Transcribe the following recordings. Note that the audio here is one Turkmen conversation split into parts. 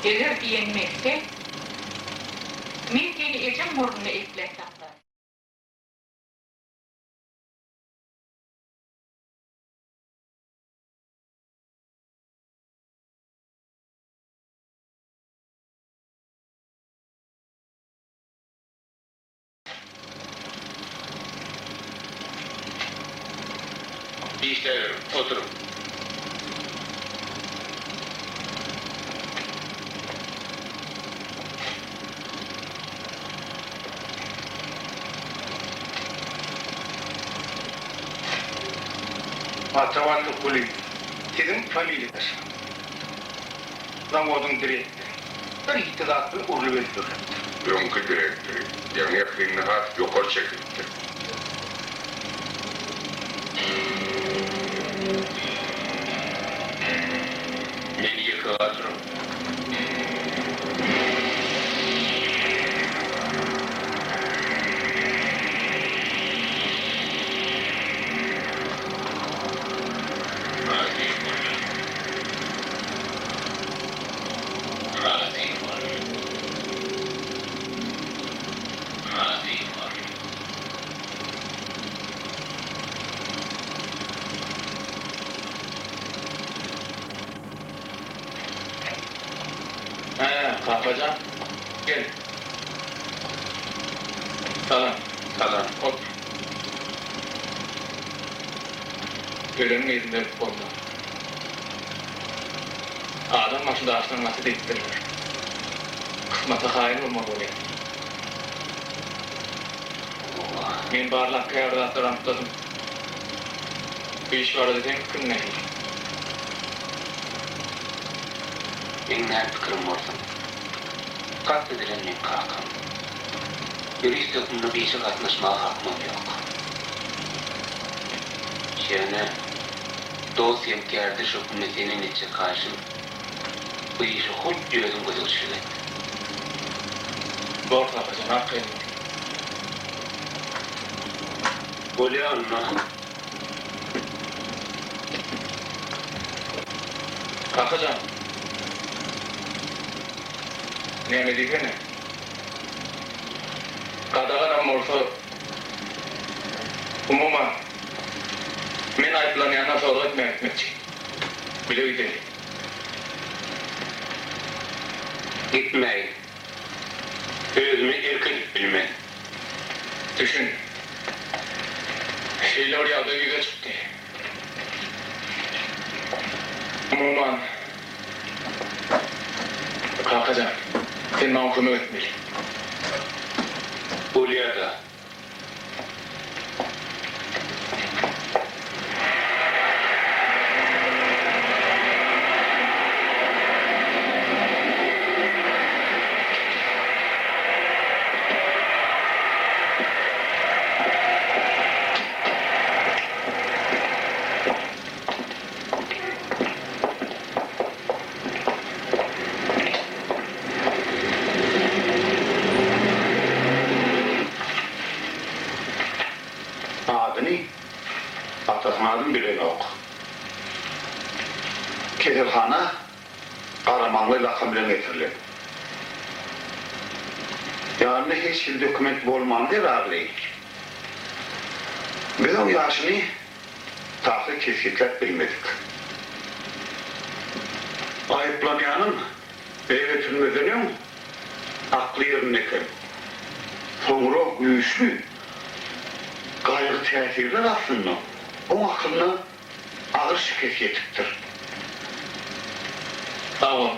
Eger diýenimi etseň, men seni ejeň burnunda ekläp saklaryn. Işläberiň, oturyň. Atabatly Kuly, siziň familiýaňyz. Zawodyň direktory. Bir ýiti zat bilen urlup öldürilipdir. Öňki direktory ýaňy-ýakynda has ýokary çekilipdir. Meni ýeke galdyryň. Razy bol. Razy bol. Razy bol. Hä, kakajan, gel. Salam. Salam. Otur. Öleniň yzynda ölüp bolmaz. Adam başy daşdan gaty diýipdirler. Kysmata kaýyl bolmaly bolýar. Men barlap käbir zatlary anykladym. Bu iş barada seň pikiriň nähili? Meň näme pikirim bolsun? Kast edilen meň kakam. Ýurist hökmünde bu işe gatnaşmaga hakymam ýok. Ýöne dost hem kärdeş hökmünde senden etjek haýyşym, bu işe hut özüň gözegçilik et. Bor Sapajan, arkaýyn bol. Bolýa onda. Kakajan. Näme diýsene. Gadaganam bolsa, umuman, men aýyplanýandan sorag etmäge gitmekçi. Bile gideli. Gitmäýin. Özüme erk edip bilmen. Düşün. Şeýle bir ýagdaý ýüze çykdy. Umuman, kakajan, sen maňa kömek etmeli. Bolýa-da. Adyny, atasynyň adyny bilenok. Keselhana Garamaňlaý lakam bilen getirilen. Ýanynda hiç hili dokument bolmany zerarly, biz oň ýaşyny takyk kesgitläp bilmedik. Aýyplanýanyň öýe getirilmezden öň akly ýerinde eken. Soňra güýçli gaýgy täsirler astynda oň akylyna agyr şikes ýetipdir. Sag bol.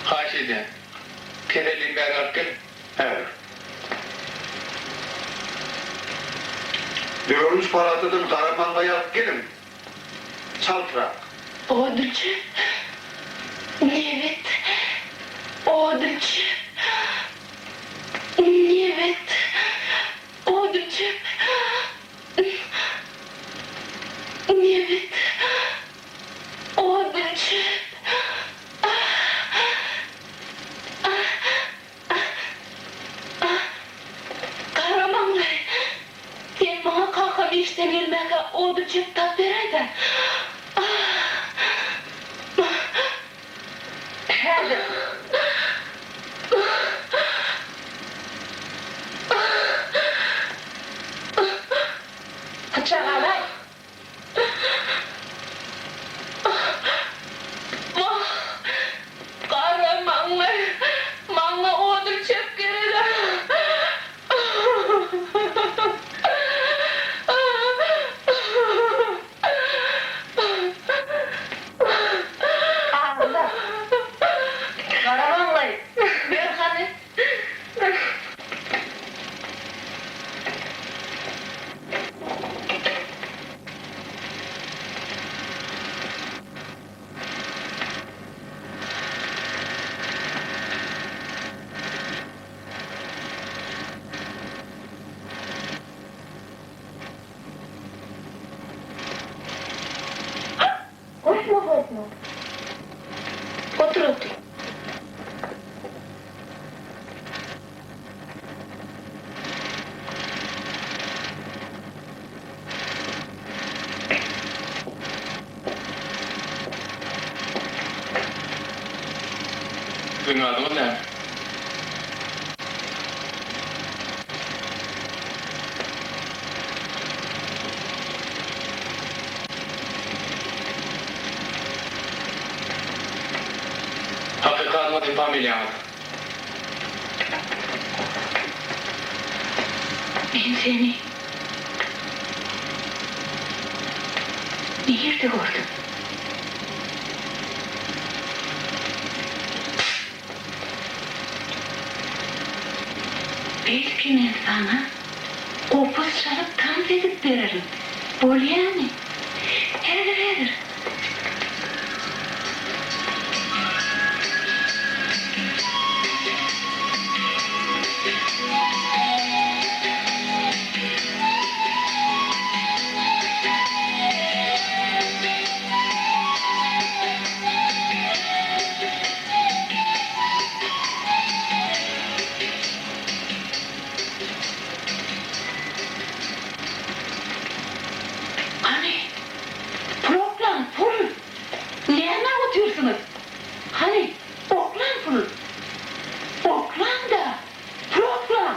Haýyş edýän. Kesellini bäri alyp gel. Häzir. Dördünji palatadan gara maňlaý alyp geliň. Çaltrak. Odunçy. Nebit. Odunçy. Nebit. Odunçy. Nebit. Odunçy. Gara maňlaý, sen maňa kakam işden gelmänkä odun çöp tap beräýdä. gorkma. Otur otur. Siziň adyňyz näme? Hakyky adyňyz hem familiýaňyz? Men seni nirde gördüm? Belki men saňa gopuz çalyp tans edip bererin, bolýamy? Häzir, häzir. Hany, pul oklaň, pul! Nämä otyrsyňyz? Hany, oklaň pul! Oklaň-da, pul oklaň!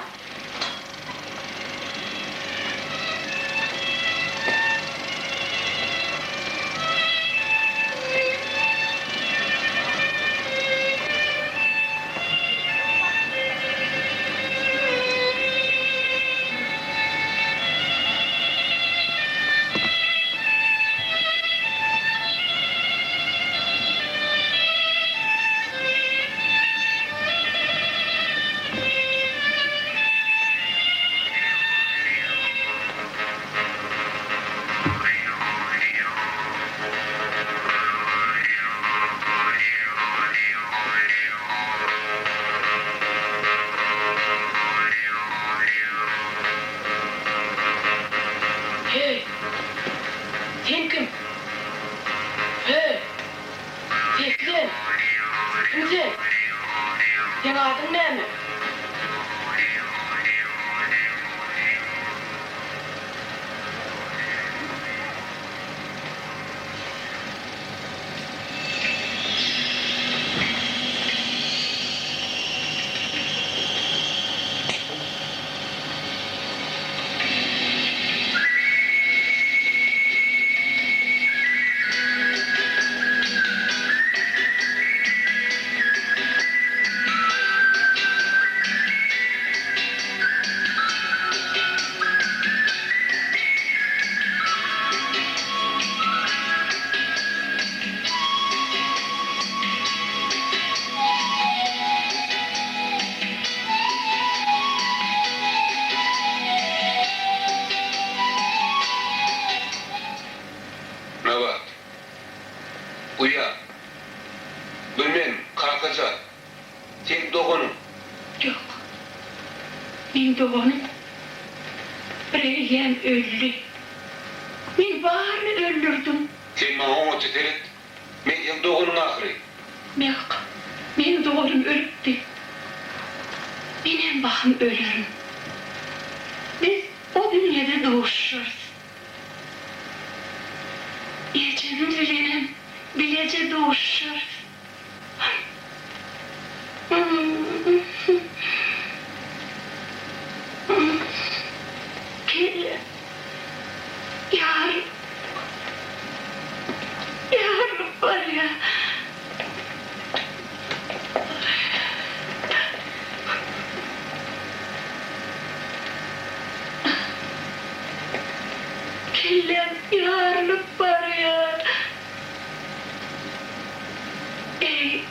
Heý, sen kim? Heý, seslen! Kim sen? Seň adyň näme? Nabat. Uýa. Bu men, Kakajan. Seň doganyň. Ýok. Meň doganym bireýýäm öldi. Men baryny öldürdim. Sen maňa oňatja seret. Men seň doganyň ahyry. Ýok. Meň doganym ölüpdi. Menem bahym ölerin. Biz o dünýede duşuşarys. Ejem bilenem bileje duşuşarys. Kelle ýarylyp, ýarylyp barýar. Kellem ýarylyp barýar. Eý,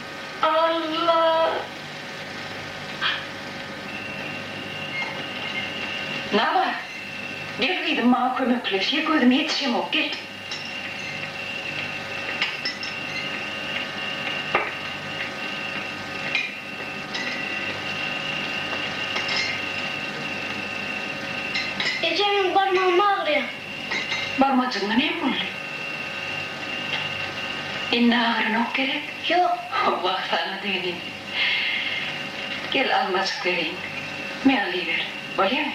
Alla! Nabat, gel gyzym maňa kömekleş, ýeke özüm ýetişemok, gel. Eje meň barmagym agyrýar. Barmajygyňa näme boldy? Indi agyrynok gerek? Ýok. Wah saňa döneýin. Gel almajyk bereýin. Me alyber. Bolýamy?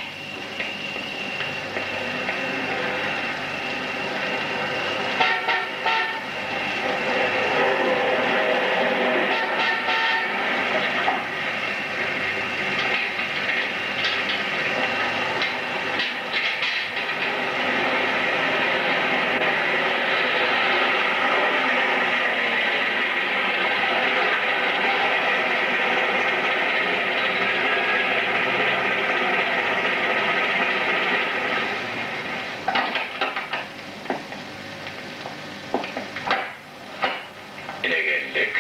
Ine geldik.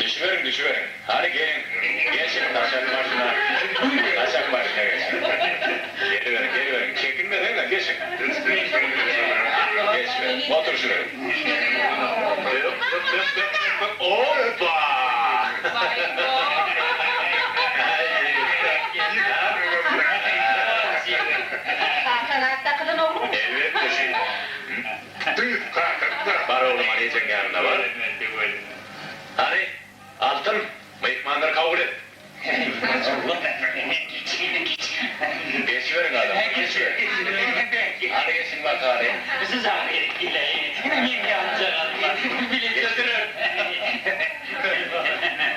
Düşüberiň, düşüberiň. Hany geliň. Geçiň gaçak maşyna. Gaçak maşyna geçiň. Geliberiň, geliberiň. Çekinmeseňiz-ä geçiň. Geçiberiň. Oturyşyberiň. Bök, bök, bök, bök, bök, bök. Oppa! Kakaň at dakylan oglumy? Elbetde şeýle. Düz kakam-da. Bar oglum, hany ejeň ýanynda bar. Hany, Altyn, myhmanlary kabul et. Geçiberiň adamlar, geçiberiň. Hany geçiň bakaly.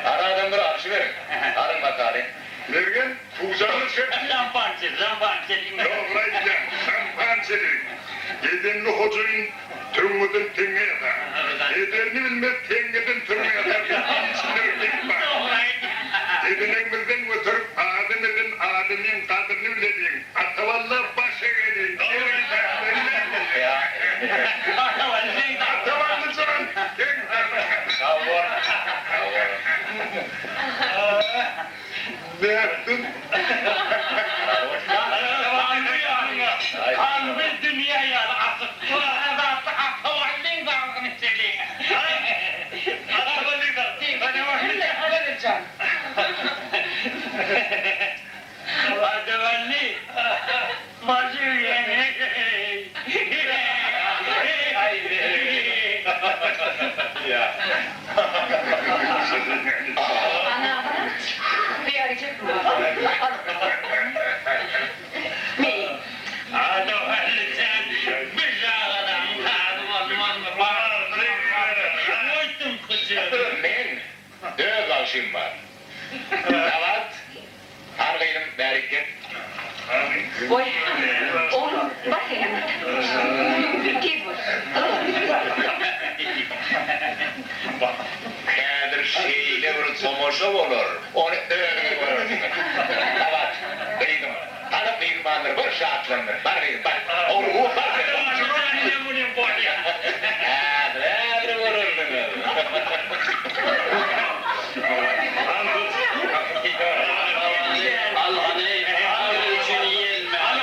Hany adamlar, alyşyberiň. Alyň bakaly. Mergen, pujaňy çekdi. Dogry aýdýaň, şampançeli. Edenli hojaýyn Töňňeden teňňe ýasar. Ederini bilmez teňňeden töňňe ýasar diýip içinde bir gep bar. Edeneňmizden göterip adam eden adamyň gadryny bileliň. Ataballa baş egeliň. Atabally jan, seň Sag bol. Sag bol. Nätdiň? Kalby dünýä ýaly açyk. Ana, beýarjak Al. Meý. Men öz bagşym bar. Nabat, hany gyzym bärik gel. Goý, oglum, bar senem ýat. Tiz bol. Häzir şeýle bir tomaşa bolar, ony özüňiz görersiňiz. Nabat, gyzym, hany myhmanlary bir şatlandyr. Bar gyzym, bar. Oglum, bar sen. Häzir, häzir görersiňiz. Al hany, al üçin ýelme. Al.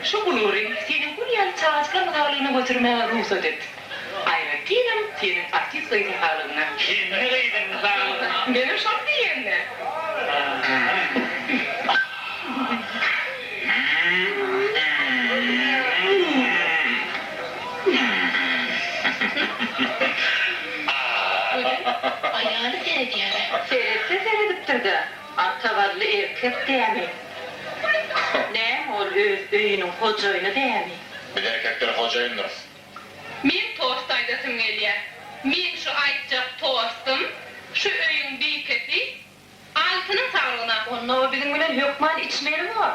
Şu bulgury seniň gül ýaly çagajyklaryň saglygyna götürmäge rugsat et. Aýratynam seniň artist gyzyň saglygyna. Kendi gyzyň saglygyna. Menem şony diýende. Gözel, aýaly seredýär-ä. Seretse seredipdir-dä, artabally erkek dämi? Näme ol öz öýüniň hojaýyny dämi? Biz erkekler hojaýyndyrys. Men tost aýdasym gelýär. Meň şu aýtjak tostum şu öýüň bikesi Altynyň saglygyna. Onda o biziň bilen hökman içmeli bor.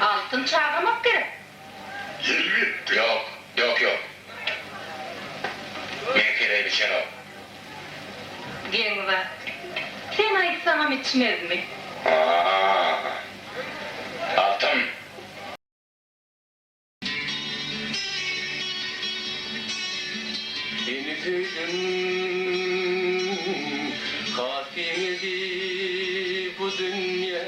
Altyn çagyrmak gerek. Elbetde. Ýok, ýok, ýok. Men heleý biçenok. Geň zat. Sen aýtsaňam içmezmi? A-a-a. Altyn! Seni söýdüm, has giňedi bu dünýä.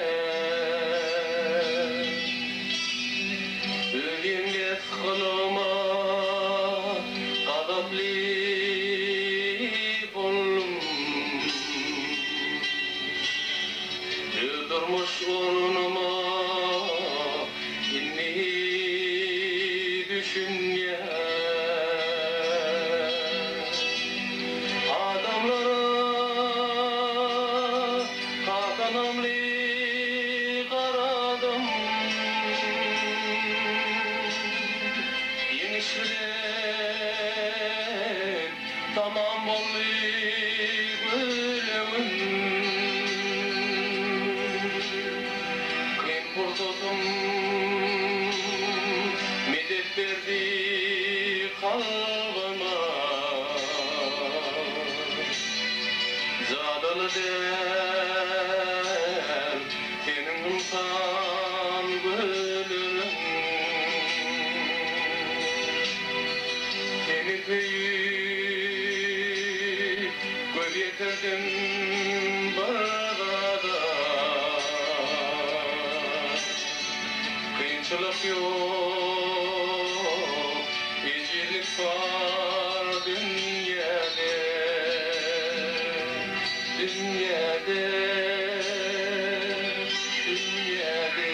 Öz ýeňles gylygyma gazaply boldum. Öz durmuş ornuma indi düşünýän. Adamlara has ynamly garadym. Ýeňiş bilen Tamam boldy gülüňim. Kyn pursatym medet berdi kalbyma. Jadyly däl seniň ynsan gülüň. Seni söýüp, göz ýetirdim bir zada. Kynçylyk ýok, ejizlik bar dünýäde, dünýäde, dünýäde.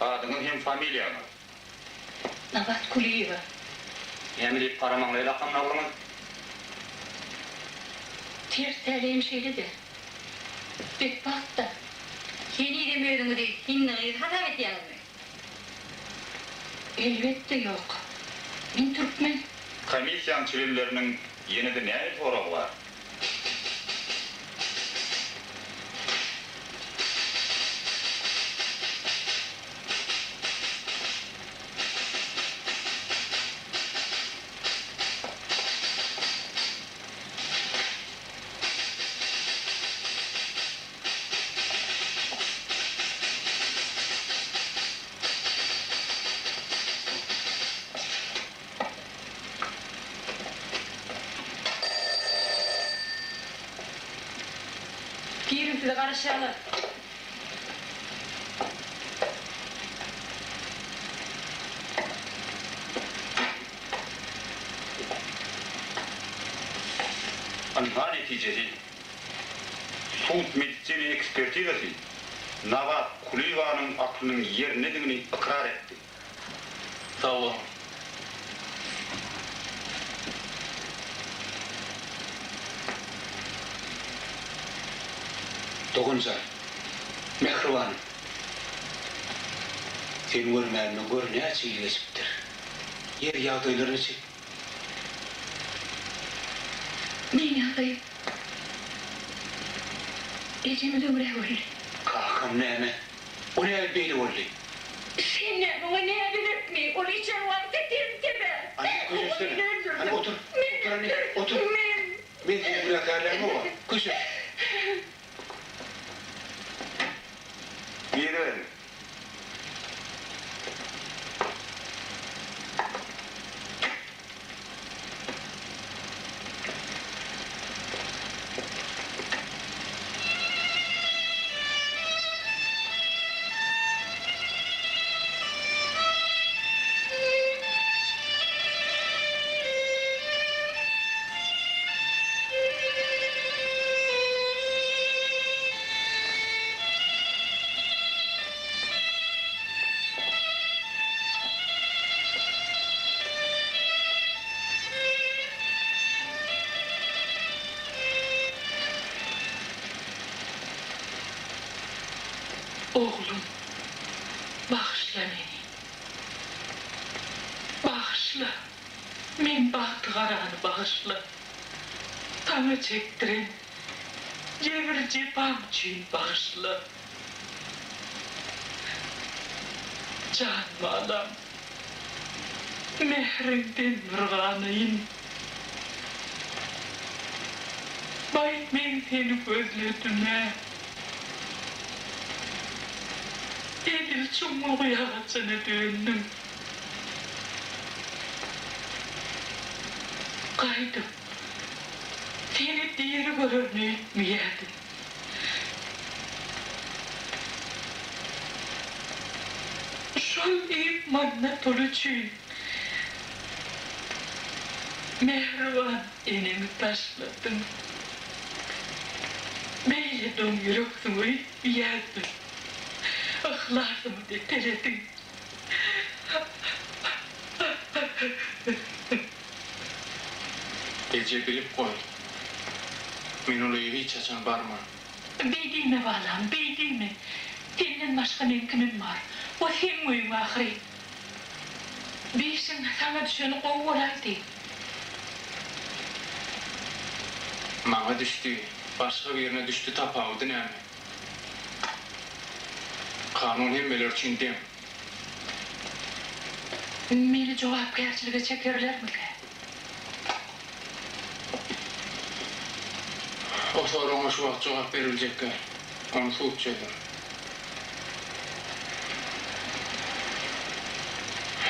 Adyňyz hem familiýaňyz? Nabat Kulyýewa. Näme diýip garamaňlaý lakamly ogluňyz? Ters täleýim şeýle-de. Betbagt-da. Henizem özüňizi hindi gyzy hasap edýäňizmi? Elbetde ýok. Men türkmen. Komissiýanyň çlenleriniň ýene-de nähili soragy bar? Giriň size garaşýarlar. Ynha netijesi. Sud-medisina ekspertizasy Nabat Kulyýewanyň aklynyň ýerindedigini ykrar etdi. Sag boluň. Doganjan, mähribanym! Seni görmänime gör näçe ýyl geçipdir. Ýer ýagdaýlar niçik? Meň ýagdaýym. Ejem öňräk öldi. Kakam näme? O näme beýle boldy? Sen näme oňa näbeletmi? Ol içen wagty tem-teme. Hany köşeşsene. Hany otur. Otur hany, otur. Men. Men seni günäkärlämok-a. Köşeş. Giriberiň. Oglum, bagyşla meni. Bagyşla, meň bagtygarany bagyşla. Saňa çekdiren jebir-jepam üçin bagyşla. Jan balam, mähriňden bir ganaýyn. Baý, men seni gözledim-ä. Edil çuňňul guýa gaçana döndüm. Gaýdyp, seni diri görerin öýtmeýärdim. Şol diýip manna puly üçin mähriban enemi taşladyň. Beýle doň ýüreksiň öýtmeýärdim. Yhlasymy depelediň. Eje bilip goý. Men ol öýe hiç haçan barman. Beý diýme balam, beý diýme. Senden başga meň kimim bar? O seň öýüň ahyry. Bişiň saňa düşeni gowy bolaýdy. Maňa düşdi, başga birine düşdi tapawudy näme? Kanun hemmeler üçin deň. Meni jogapkärçilige çekerlermikä? O soragyňa şu wagt jogap beriljek däl. Ony sud çözer.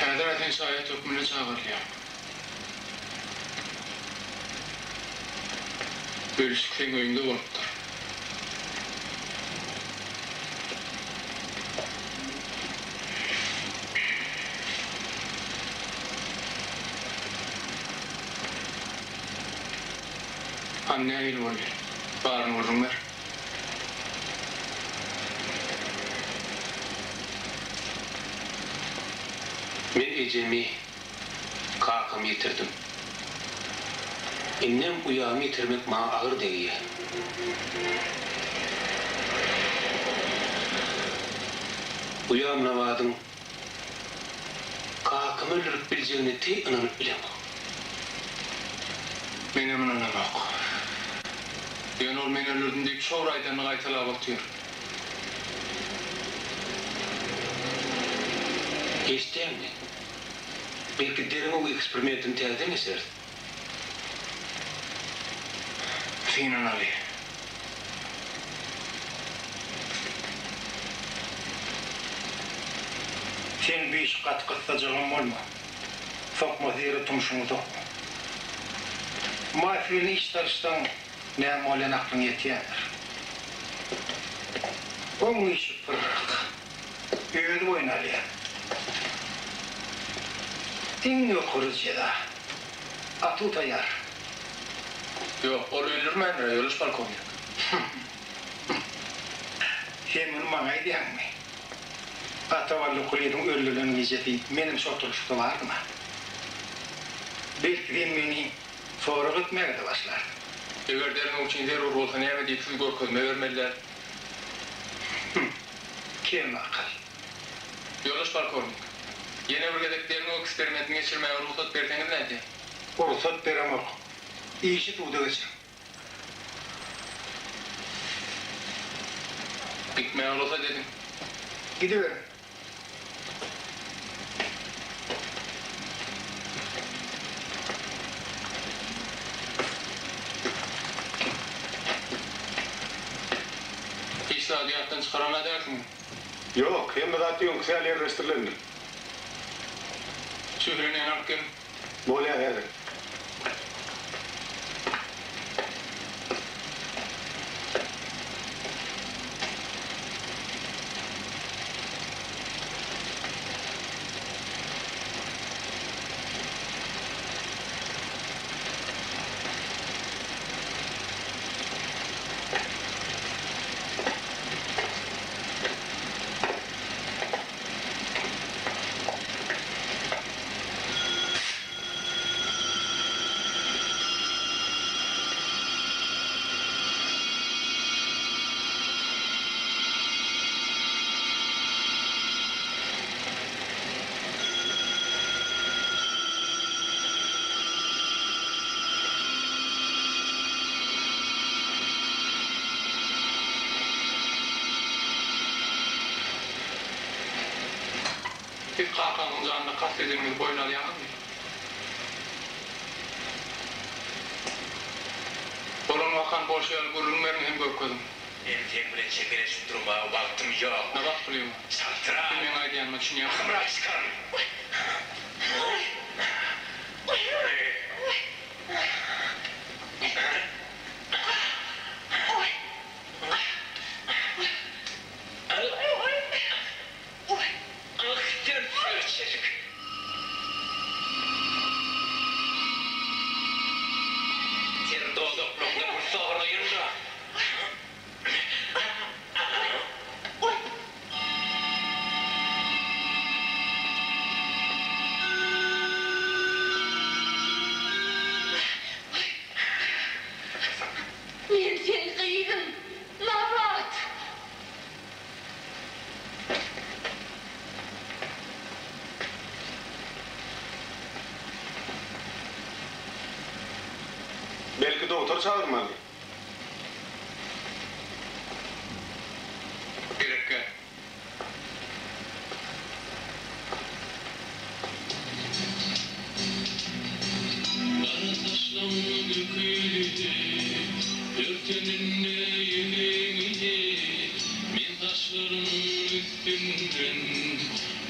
Häzir-ä sen şaýat hökmünde çagyrylýaň. Bölüşik seň öýüňde bolupdyr. Hany nähili boldy? Baryny gürrüň ber. Men ejemi, kakamy ýitirdim. Indem uýamy ýitirmek maňa agyr degýär. Uýam Nabadyň kakamy öldürip biljegine teý ynanyp bilemok. Menem ynanamok. Ýöne ol men öldürdim diýip şo bir aýdanyny gaýtalap otyr. Eşitýäňmi? Belki derňew eksperimentini täzeden geçireris. Synanaly. Sen bu işi gaty gyssajagam bolma. Sokmasy ýere tumşugyňy sokma. Mafiýa bilen iş salyşsaň näme bolýan aklyň ýetýändir. Oň işi pyrryk. Özi boýun alýar. Iň ýokary jeza. Atuw taýýar. Ýok, ol öldürmändir-ä, ýoldaş polkownik. Sen muny maňa aýdýaňmy? Atabally Kulyýewiň öldürilen gijesi menem şo oturylyşykda bardym-a. Belki sen meni sorag etmäge-de başlarsyň. Eger derňew üçin zerur bolsa näme diýip siz görkezme bermeliler? Hüm. Kemakyl. Ýoldaş polkownik, ýene bir gezek derňew eksperimentini geçirmäge rugsat berseňiz nädýär? Rugsat beremok. Işi suda geçiriň. Gitmäge rugsat ediň. Gidiberiň. Hiç zady ýatdan çykaran-a dälsiňiz? Ýok, hemme zat öňküsi ýaly ýerleşdirilendir. Şöhleneni alyp geliň. Bolýar häzir. Siz kakaňyzyň janyna kast edeniňizi boýun alýaňyzmy? Bolan wakany bolşy ýaly gürrüň beriň hem görkeziň. Men seň bilen çekeleşip durmaga wagtym ýok. Nabat Kulyýewa, Çaltrak! Sen meň aýdýanyma düşünýärsiňmi? Ahymrak çykar! Ah, sen serçejik! Sen dodaklaryňda bir soraýyn-da. Men seň gyzyň, Nabat! Belki dogtor çagyrmaly? Gerekgä. Gara saçlaň döküldi, Örteninde ýüzüňi. Men saçlaryň üstünden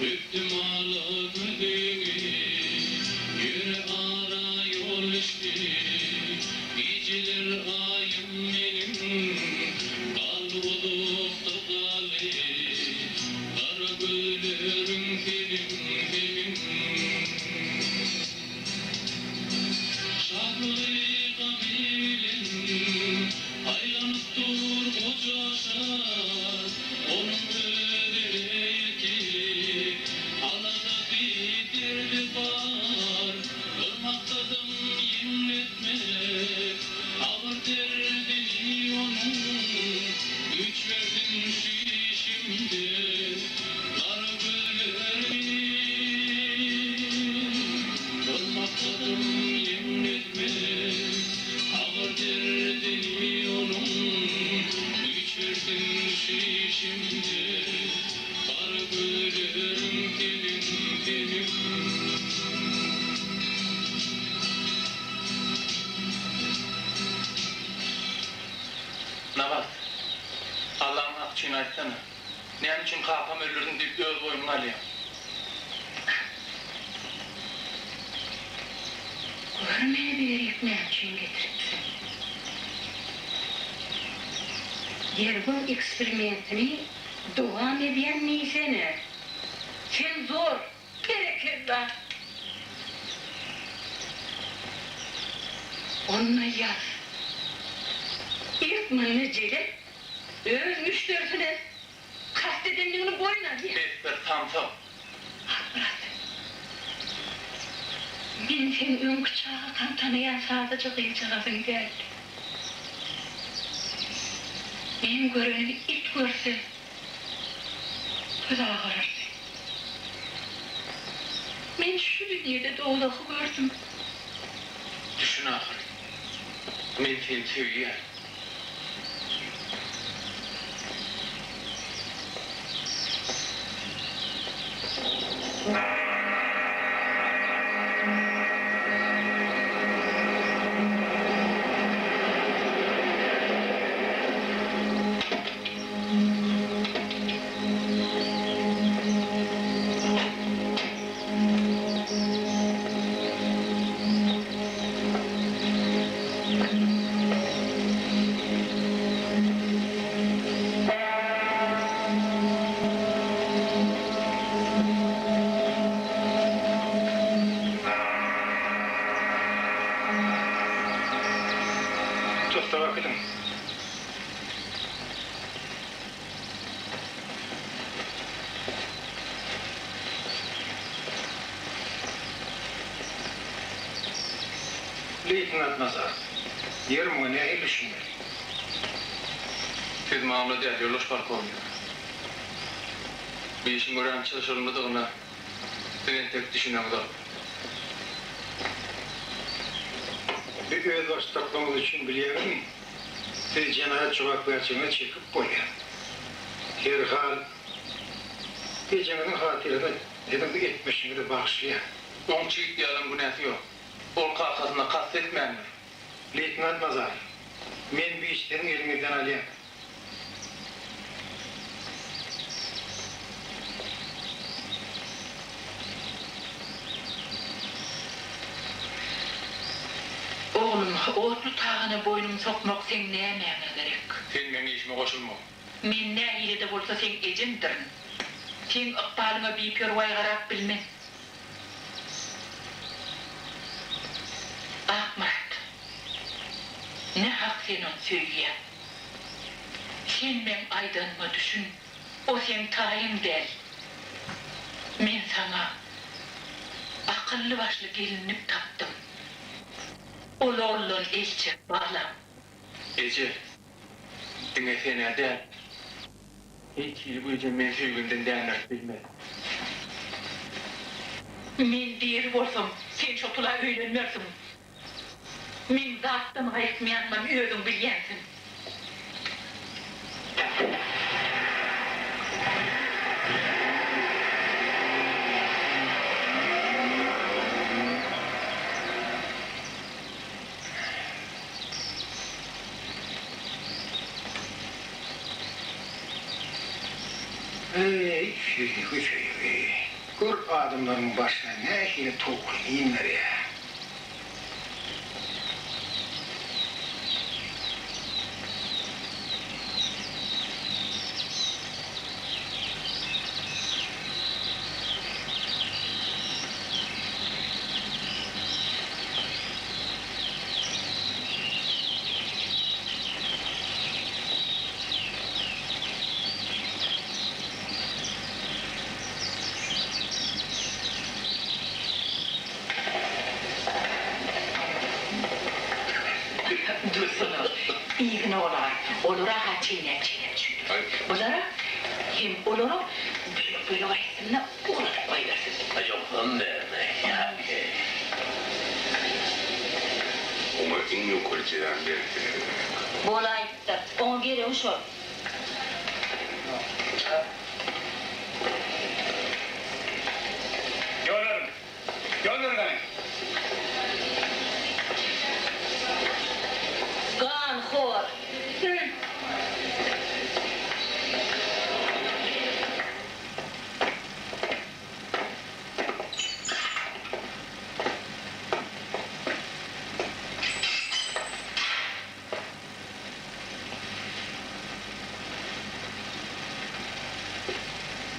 Öpdüm ala gözüňi. Ýöne ara ýol düşdi, Gijeler. Nabat, Allaň haky üçin aýtsana, näme üçin kakamy öldürdim diýip öz boýnuňa alýaň? Gör meni bu ýerik näme üçin getiripsiň? Dergün eksperimentini dowam edýän diýsene. Sen zor, berekella! Onda ýaz. Ýykmanda jelep öz müşderisine kast edendigini boýun alýar. Besdir, samsyk! Akmyrat, men seň öňki çagakaň tanaýan sadaja gyzjagazyň däl. Meň görenimi it görse, gözi agarardy. Men şu dünýede dowzahy gördüm. Düşün ahyry, men seni söýýän. Tussaga äkiliň. Leýtenant Nazar, ýeri muňa nähili düşünmeli? Siz mamla däl, ýoldaş polkownik. Bu işiň örän çylşyrymlydygyna siz entek düşüneňzok. Bir özbaşdaklygyňyz üçin bilýäňizmi? Sizi jenaýat jogapkärçiligine çekip bolýar. Herhal, ejeňiziň hatyrasyna siziň bu etmişiňizi bagyşlaýan. Oň çigit ýalam günäsi ýok. Ol kakasyna kast etmändir. Leýtenant Nazarow, men bu işi siziň eliňizden alýan. Oglum, otly tagana boýnuňy sokmak seň nämäňe gerek? Sen meň işime goşulma. Men nähili-de bolsa seň ejeňdirin. Seň ykbalyňa biperwaý garap bilmen. Akmyrat, nähak sen ony söýýäň. Sen meň aýdanyma düşün, o seň taýyň däl. Men saňa akylly-başly gelinlik tapdym. Ol oguldan el çek, balam. Eje, diňe sen-ä däl, hiç hili güýjem meni söýgimden dändirip bilmez. Men diri bolsam, sen şo tula öýlenmersiň. Meň zatdan gaýtmaýanymam özüň bilýänsiň. Eý, söýgi, söýgi. Gör adamlaryň başyna nähili towky inderýär. Dursana, yzyna olar, olara-ha çeýnäp-çeýnäp çüýdür. Bulara hem olara bölek-bölek aýtsyn-da, ugradyp goýbersin. Ýogsam näme, ýa-he? Oňa iň ýokary jezany berseler gerek. Bolaýypdyr. Oňa geregi şol. Ýol beriň! Ýol beriň gany! Ganhor! Hü!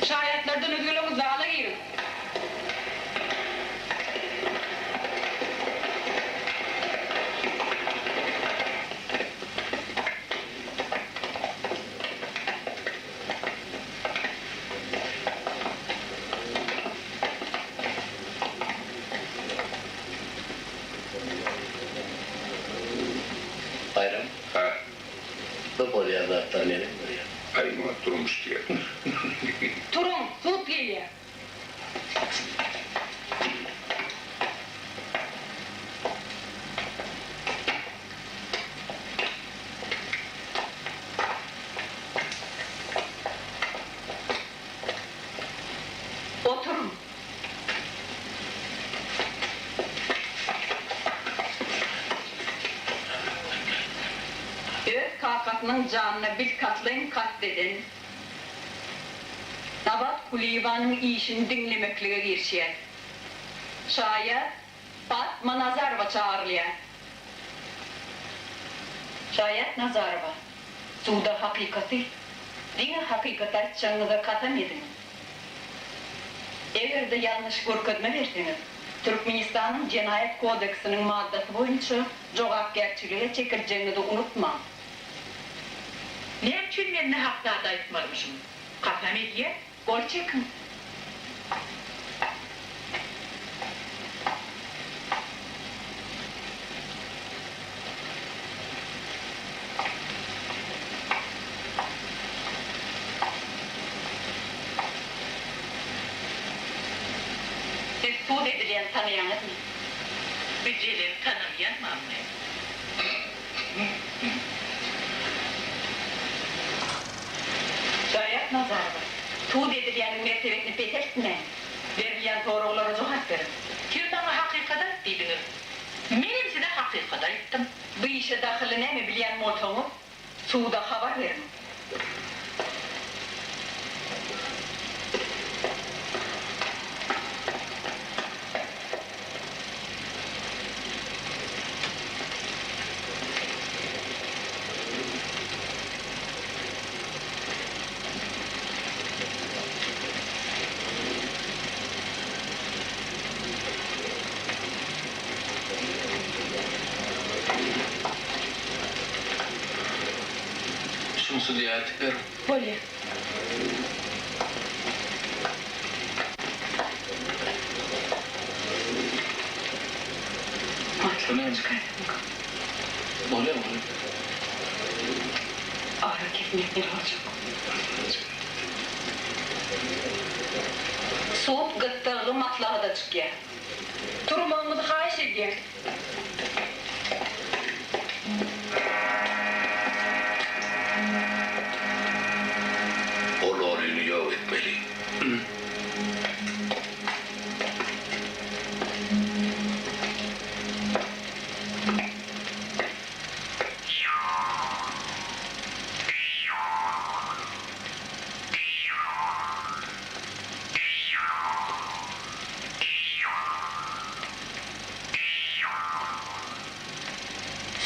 Şaýatlardan özgeleriňiz zala giriň. Baýram. Hä. Bu bolýan zatlar neneň bolýar? Aý muňa durmuş diýerler. Turuň, sud gelýär. Oturyň. Öz kakasynyň janyna bilkastlaýyn kast eden Nabat Kulyýewanyň işini diňlemeklige girişýär. Şaýat Patma Nazarowa çagyrylýar. Şaýat Nazarowa, Suda hakykaty, diňe hakykaty aýtjagyňyza kasam ediň. Eger-de ýalňyş görkezme berseňiz, Türkmenistanyň Jenaýat kodeksiniň maddasy boýunça jogapkärçilige çekiljegiňizi unutmaň. Näme üçin men nähak zat aýtmalymyşym? Kasam edýän. Gol çekiň. Siz sud edilýäni tanaýaňyzmy? Bir jelep tanalýanmam men. Şaýat Nazarowa, Sud edilýäniň mertebesini peseltmäň. Berilýän soraglara jogap beriň. Siz maňa hakykaty aýt diýdiňiz. Menem size hakykaty aýtdym. Bu işe dahylly näme bilýän bolsaňyz, suda habar beriň. Şuny sudýa aýdyp beriň. Bolýa. Matlama çykaýsynka. Bolýa, bolýa. Ara kesmek nirä boljak. Sud gyssagly maslahata çykýar. Turmagyňyzy haýyş edýän. Ol oryny ýok etmeli.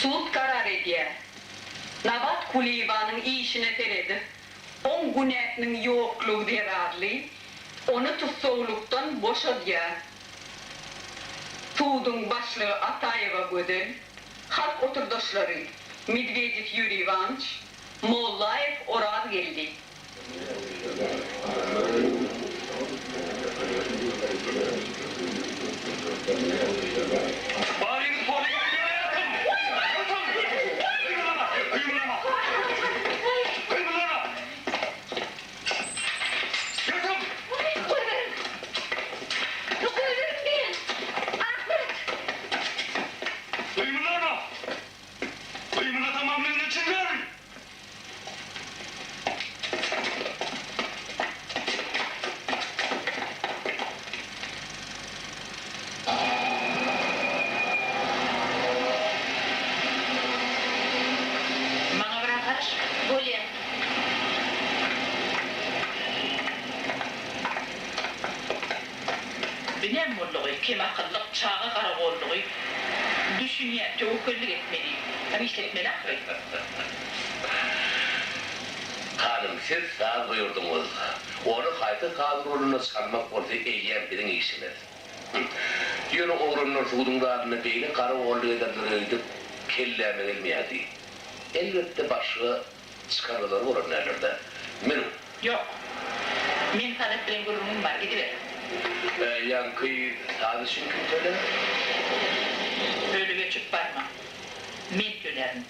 Sud karar edýär. Nabat Kulyýewanyň işine seredip, oň günäsiniň ýoklugy zerarly, ony tussaglykdan boşadýar. Suduň başlygy Ataýewa Gözel, halk oturdaşlary Medwedew Ýuriý Iwanyç, Mollaýew Orazgeldi. Baryňyz polise ýatyň! Ýatyň! Gymyldama! Gymyldama! Gymyldama! Ýatyň! Goýberiň! Goýberiň diýýän! Ahmet! Gymyldama! Gymyldasam mamlaýyna çiňerin! Maňa biraz garaş. Bolýa. Binem boldugy, kemakyllyk, çaga garagollugy düşünýän, töwekgellik etmeli, hem işletmeli ahyry. Hanym. Siz saz buýurdyňyz. Ony haýsy saz guralynda çalmak bolsa eýýäm biziň işimiz. Ýöne oglanlar suduň zalynda beýle garagolluk ederler öýdüp kelläme gelmeýärdi. Elbetde başga çykalgalary bolan däldir-dä. Münüň. Ýok. Meň Sadap bilen gürrüňim bar, gidiber. Ýaňky saz üçin kim tölär? Ölüp-öçüp barma. Men tölärin.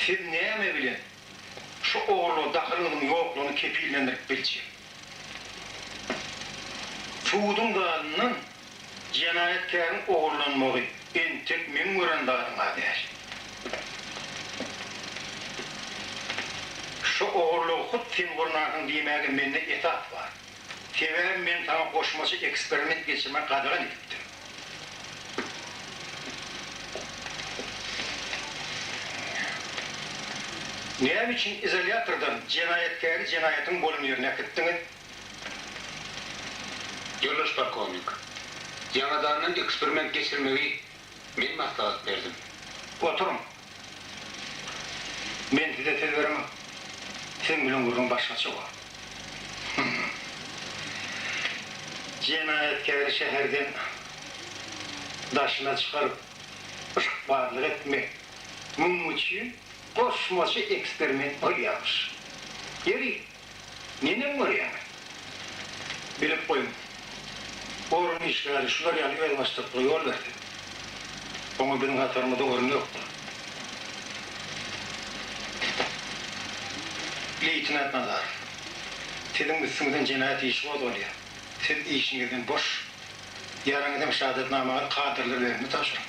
Siz näme bilen şu ogurlyga dahylyňyzyň ýoklugyny kepillendirip biljek? Suduň zalyndan jenaýatkäriň ogurlanmagy entek meň gören zadym-a däl. Şu ogurlygy hut sen gurnarsyň diýmäge mende esas bar. Sebäbi men saňa goşmaça eksperiment geçirmegi gadagan edipdim. Näme üçin izolýatordan jenaýatkäri jenaýatyň bolan ýerine äkitdiňiz? Ýoldaş polkownik, ýaňadandan eksperiment geçirmegi men maslahat berdim. Oturyň. Men size söz beremok. Siziň bilen gürrüň başgaça bolar. Jenaýatkäri şäherden daşyna çykaryp yşkbazlyk etmek munuň üçin goşmaça eksperiment bolýarmyş. Ýeri, neneň görýäňiz? Bilip goýuň, orun işgäri şular ýaly özbaşdaklyga ýol berse, oňa biziň hatarymyzda orun ýokdur. Leýtenant Nazarow, siziň üstüňizden jenaýat işi gozgalýar. Siz işiňizden boş. Ýaraňyz hem şahadatnamaňyzy kadrlar bölümine tabşyryň.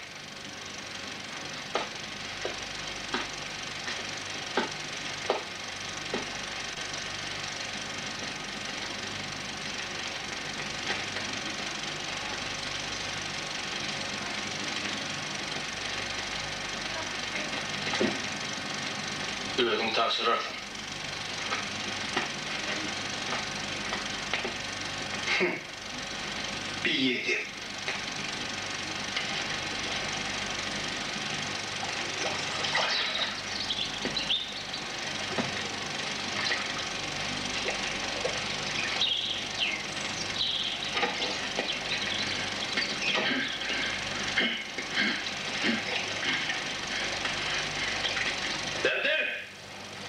Özüň tabşyrarsyň. Hüm. Biýedep. Berdi!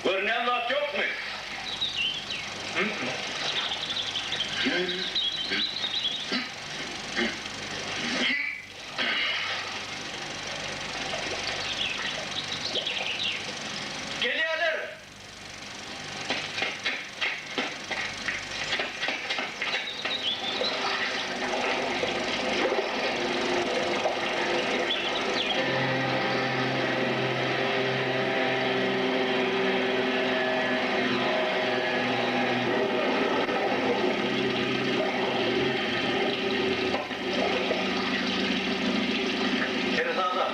Görünýän zat ýokmy? Gelýärler! Seresap!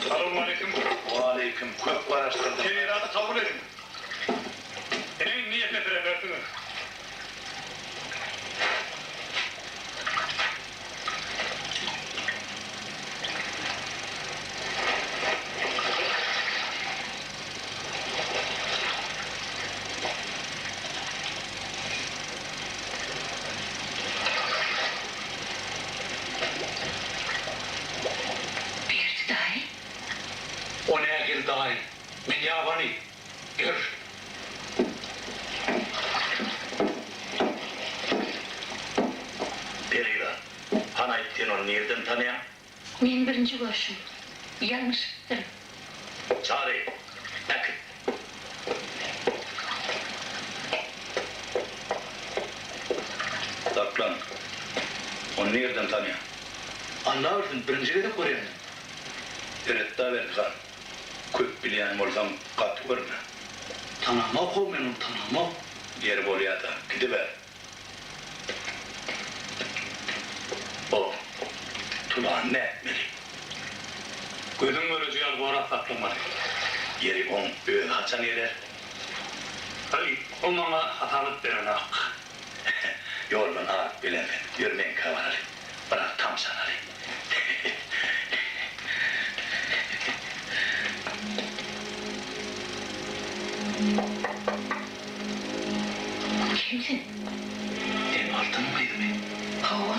Salowmaleýkim. Waleýkim. Köp garaşdyrdym. Seýrany kabul ediň. Ine indi ýepeseremersiňiz. Berdi daýy. O nähili daýy? Men ýabany. Ýör. Perila, hany aýt sen ony nirden tanaýaň? Men birinji görşüm. Ýalňyşypdyryn. Çary, äkit. Saklan. Ony nirden tanaýaň? Alla bilsin, birinji gezek görýän men. Seret-da Berdihan, köp bilýän bolsaň gaty görme. Tanamok-ow men ony, tanamok. Ýeri bolýa-da, gidiber. O tulany nätmeli? Gözüň göreji ýaly gorap saklamaly. Ýeri oň özi haçan geler? Aý, o maňa hasabat berenok. Ýoldan aryp gelensiň. Ýör meňkä baraly. Biraz tamşanaly. Kim sen? Sen Altynyň gyzymy? Hawa.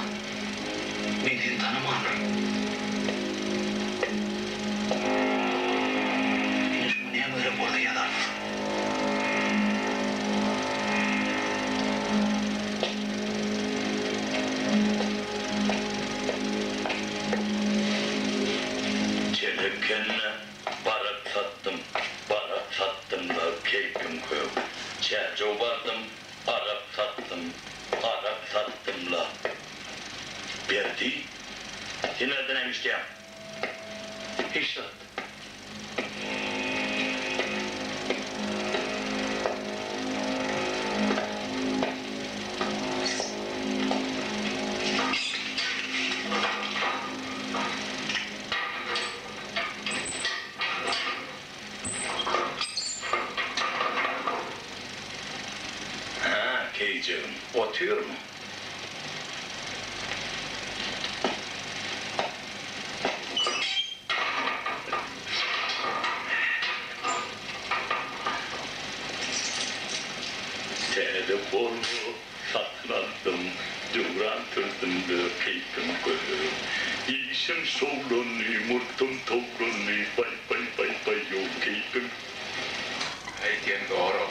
Men seni tanamandyryn. Ine şuňa näme gerek bolsa ýazarys. Çelekende barak satdym, barak satdym-da keýpim kök. Çärjew bardym, arak satdym, arak satdym-la. Berdi, sen nirden näme işleýäň? Hiç zat. Hä, keýijegim, otyrmyň? Täze Volvo satyn aldym, döwran sürdüm-de keýpim kök. Işim şowlandy, murtum towlandy, baý-baý-baý-baý-ow, keýpim. Aýdýan dogry.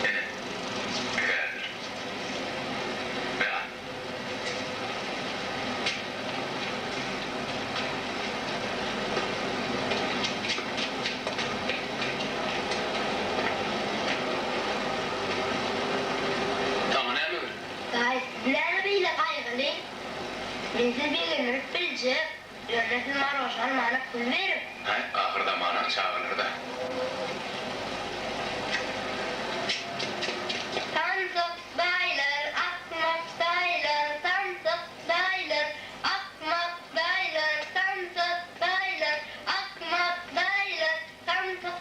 Ine, häzir. Me al. Saňa näme gerek? Daýy, siz näme beýle gaýgyly? Men sizi begendirip biljek. Ýöne siz marožny almana pul beriň. Haý, ahyrzamanyň çagalary-da. Samsyk daýylar, akmak daýylar, samsyk daýylar, akmak daýylar, samsyk daýylar, akmak daýylar, samsyk.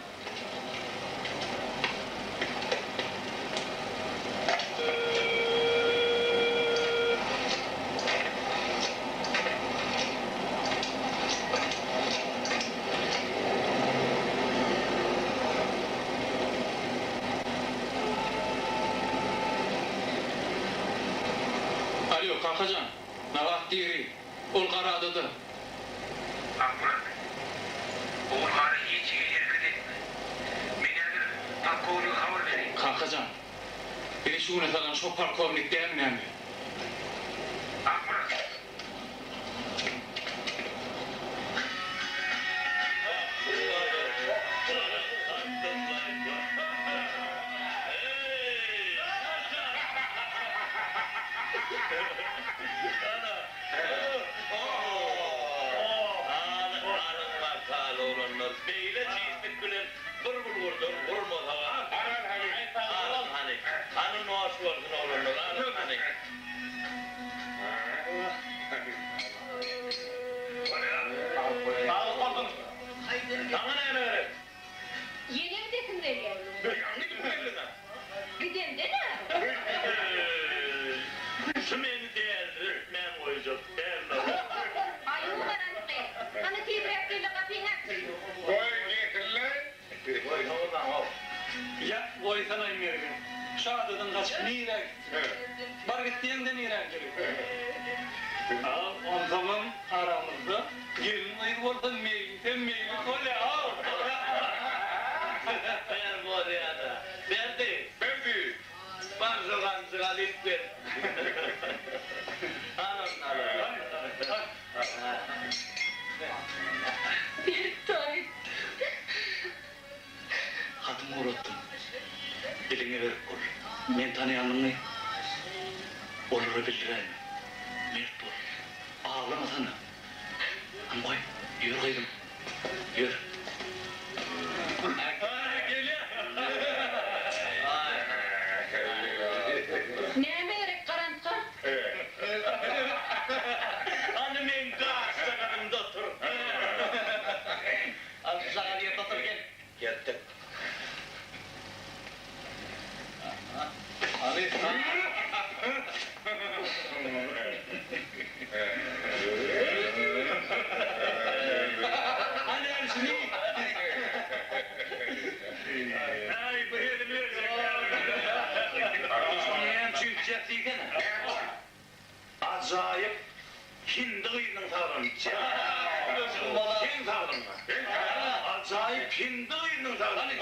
Alýo, kakajan, Nabat diri, ol Garadada. Akmyrat, Ogulhana hiç hili hereket etme. Men häzir polkownige habar bereýin. Kakajan, bizi şu güne salan şo polkownik dälmi näme? Akmyrat! Beýle tizlik bilen bir bulgurdan gurmasaga. Alyň hany. Hany noş bolsun oglanlar, alyň hany. Saglyk bolsun. Saňa näme gerek? Ýene gidesim gelýär. Ýaňy gidip geldiň-ä. Gidemde-dä. Şu meni däldiretmän goýjak däl-le. Aýu garantgy. Hany tizräk gel-de gapyňy aç. Goý, getirle. Goýsaňyzam-ow. Ýa, goýsanaý Mergen. Şu adadan gaçyp nirä gitjek? Bar git diýeňde nirä gerek? Al, onsoňam aramyzda gelin-gyz bolsa meýlisem meýlis bolýa-ow. Ber bolýa-da. Berdi. Berdi. Bar şu ganjygy alyp gel. Al ony, al ony. Berktoý. Hatymy ugratdym. Diliňe berk bol. Men tanaýanyňy olara bildiräýme. Mert bol. Aglamasana. Hany goý, ýör gyzym, ýör. Näme gerek garantga? Hany meň gaşjagazymda otur. Al şu şagal ýerde otur gel. Kertik. Ajaýyp hindi gyzynyň saglygyny içýän. Seň saglygyňa. Ajaýyp hindi gyzynyň saglygyny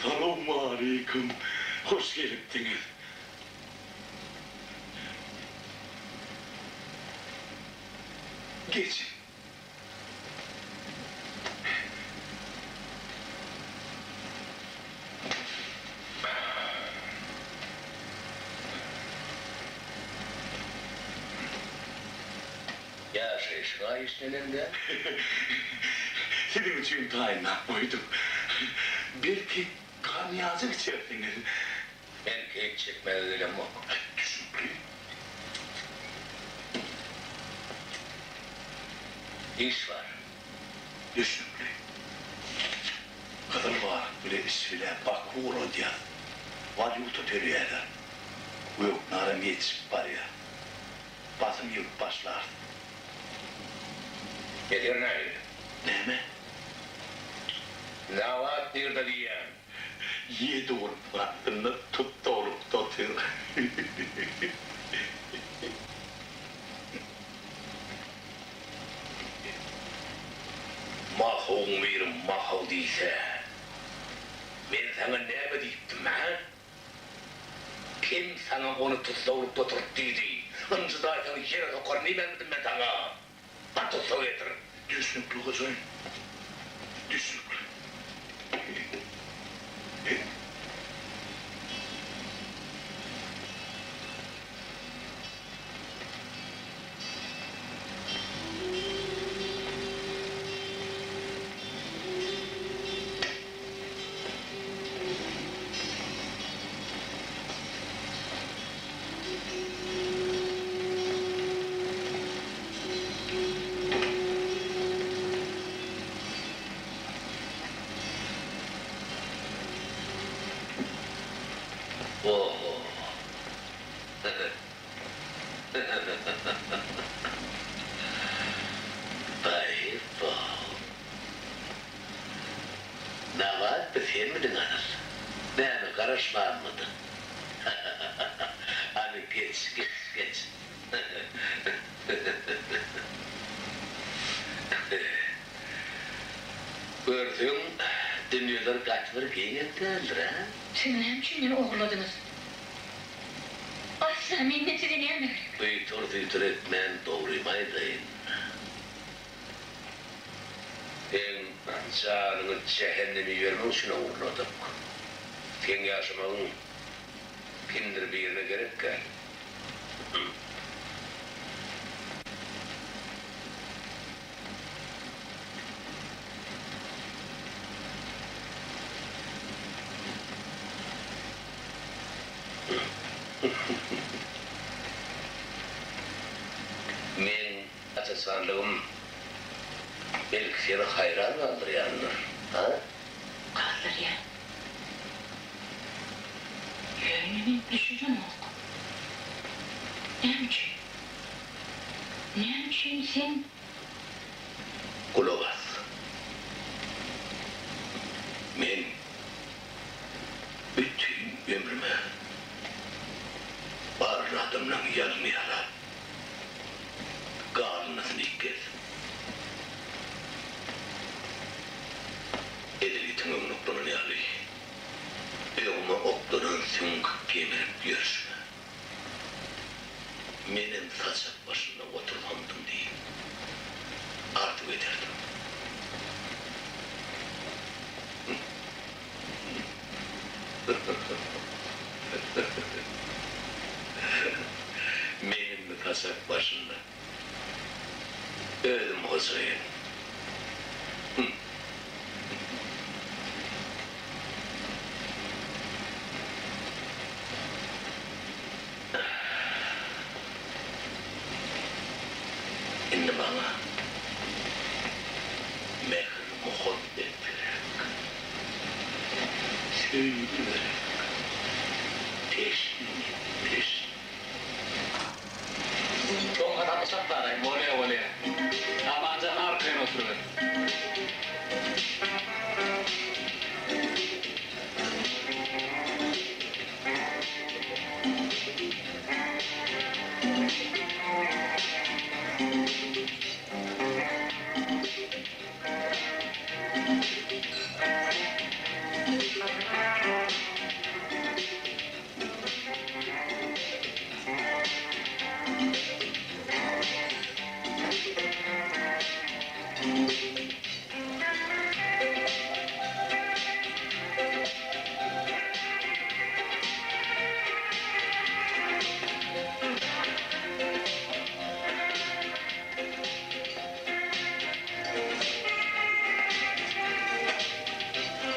Salowmaleýkim, hoş gelipdiňiz. Geçiň. Ýaşaýşyň-a işlenende. Siziň üçin taýynlap goýdum. Belki, konýajyk içersiňiz? Men keýp çekmäge gelemok. Düşnükli. Iş bar. Düşnükli. Gyzyl baryk bile iş bile Baku ugradýas. Walýuta töleýärler. Göknaram ýetişip barýar. Basym ýygyp başlarys. Eder nähili? Näme? Nabat nirde diýýän? Ýedi gurup astynda tut dolup otyr. Mahawyň biri mahaw diýse, men saňa näme diýipdim, hä? Kim saňa ony tussaglykda oturt diýdi? Ynjydaýsaň ýere sokaryn diýmänmidim men saňa? Bar tussag getir. Düşnükli hojaýyn. Düşnükli. Oho. Baý-bo. Nabat bi senmidiň asyl? Näme garaşmanmydyň? Hany geç, geç, geç. Görseň, dünýeler gaty bir geňem däldir, a? Siz näme üçin meni ogurladyňyz? Asla menden size näme gerek? Aýtyr-süýtür etmän dogrymy aýdaýyn. Seň janyňy jähenneme ibermek üçin ogurladyk. Seň ýaşamagyň kimdir birine gerek däl. Meň aç-açanlygym belki seni haýran galdyrýandyr, a? Galdyrýar. Ýöne men düşünemok. Näme üçin? Näme üçin sen. Gulak as. Men bütin ömrüme barly adamlaň ýalyny ýalap, galyndysyny iýip gezdim. Edil itiň öňüne oklanan ýaly, öňüme oklanan süňk gemirip ýörşüme. Menem saçak başynda otursamdym diýip arzuw ederdim. Men indi saçak başynda. Özüm hojaýyn. Indi maňa mähir-muhabbet gerek, söýgi gerek, teşne men, teşne. Soň hasaplaşak baraý. Bolýa, bolýa. Amanjan arkaýyn oturyber.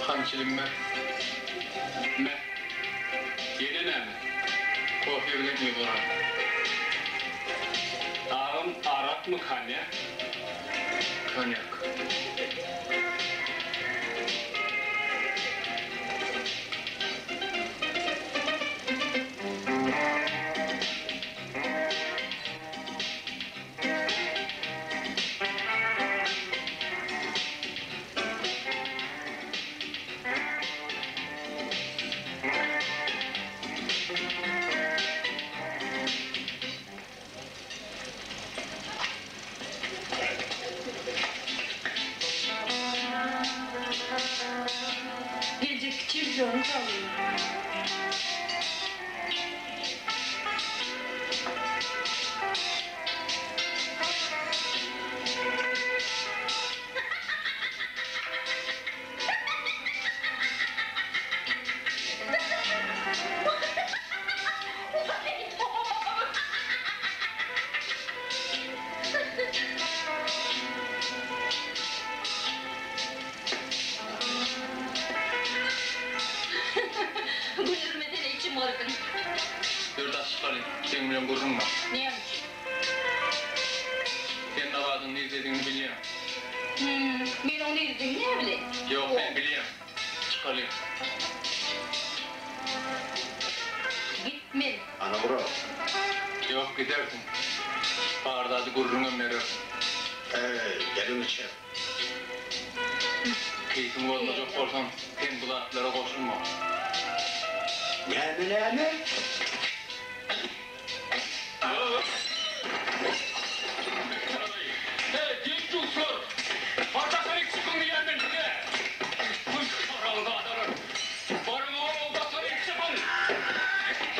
Hany çilim ber. Me. Ýene näme? Kofe bilen ýygyryn. Agam arakmy konýak? Konýak. Geljekki çempionyň saglygyna. Güldürmesene içim gyrgyn. Ýör daş çykaly, seň bilen gürrüň bar. Näme üçin? Sen Nabadyň nirdedigini bilýäň. Hüm, men oň nirdedigini näbileýin? Ýok, men bilýän. Çykaly. Gitmen. Ana bura. Ýok, gidersiň. Bar zady gürrüňem berersiň. Äý, geliň içer. Keýpiňi bozmajak bolsaň, sen bu zatlara goşulma. Näme, näme? Heý, deň-duşlar! Bar daşaryk çykyň diýýän men size! Huý, haramzadalar! Baryň-ow, daşaryk çykyň!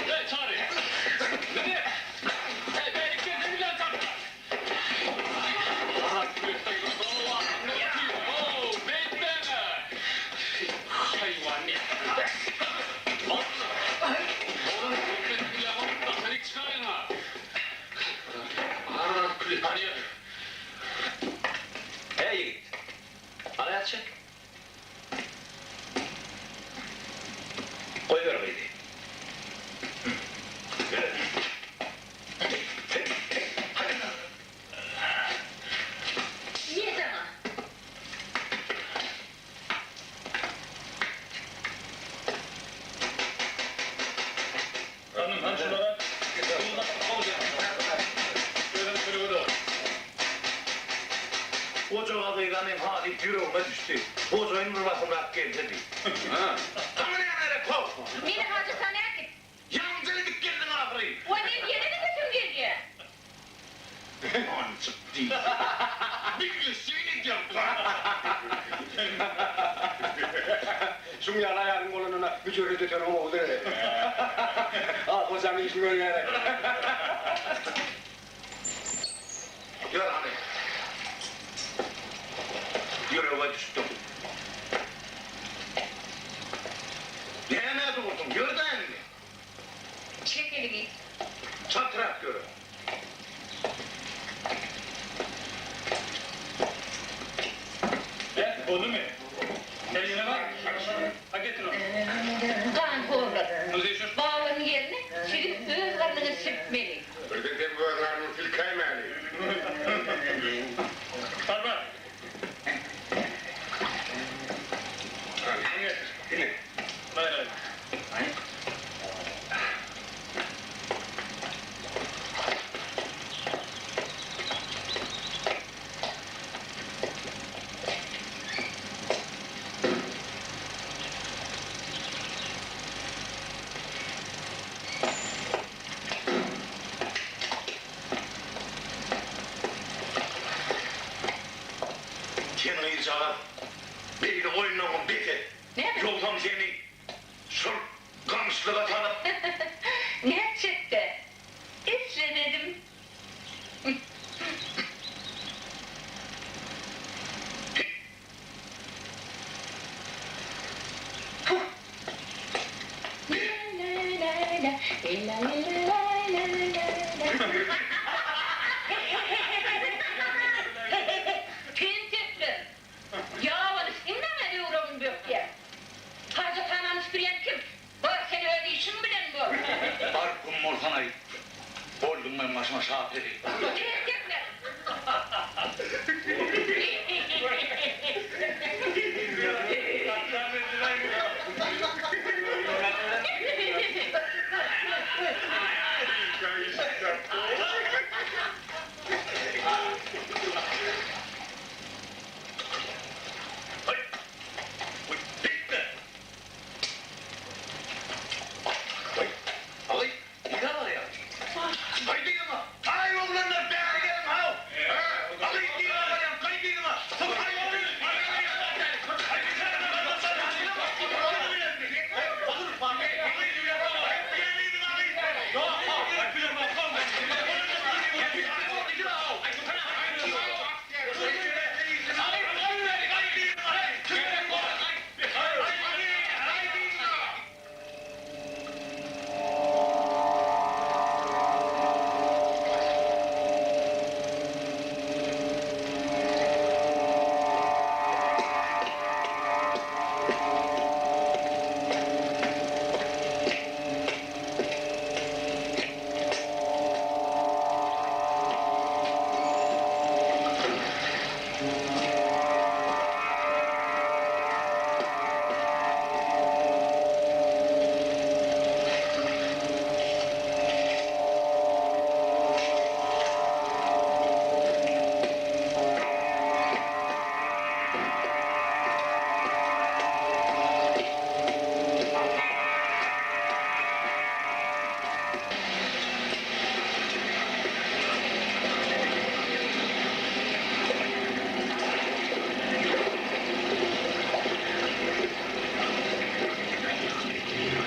Heý, Çary! Mehmet! Heý, bärik gelsene! Hany ýör. Heý, ýigit. Hany ýat çek. Goýber gyzy. Ýe saňa. Hanym, hany şulara duz gatyp goýjaň. Özüň sürügi dur. Gojaga gyzanyň ha diýip ýüregime düşdi. Gojaýyn bir basymrak gelsedi. Saňa näme gerek how? Meni hajathana äkit. Ýaňja gidip geldiň ahyry. Waý men ýene gidesim gelýä. Monjuk diýdi. Bilge syn edýäň Şuň ýaly aýalyň bolanyna müjerret öteniň gowudyr. A gojaň işini görýär-ä. Ýör hany. Ýürege düşdüň. Nämä durduň? Ýör-dä indi. Çek eliňi. Çaltrak ýöre. Beh, boldumy? Gel ýene bar. Ha getir ony. Ganhorlar. Balygyň ýerine siziň öz garnyňyzy silkmeli. Birden sen bu öz garnyňy silkäýmäli. Bar, bar. Hany, ine. Gaýra. Sen gyzjagaz, beýle oýnaňy bes et. Näme? Ýogsam seni şol gamyşlyga salyp. Nätjekdä? Islemedim. Tentekler! Ýabany kim maňa böwregini bökýär? Hajathanany süpürýän kim? Bar, sen öz işiň bilen bol! Bar, gum bolsanaý, bolduň meň başyma şaperi. Tentekler!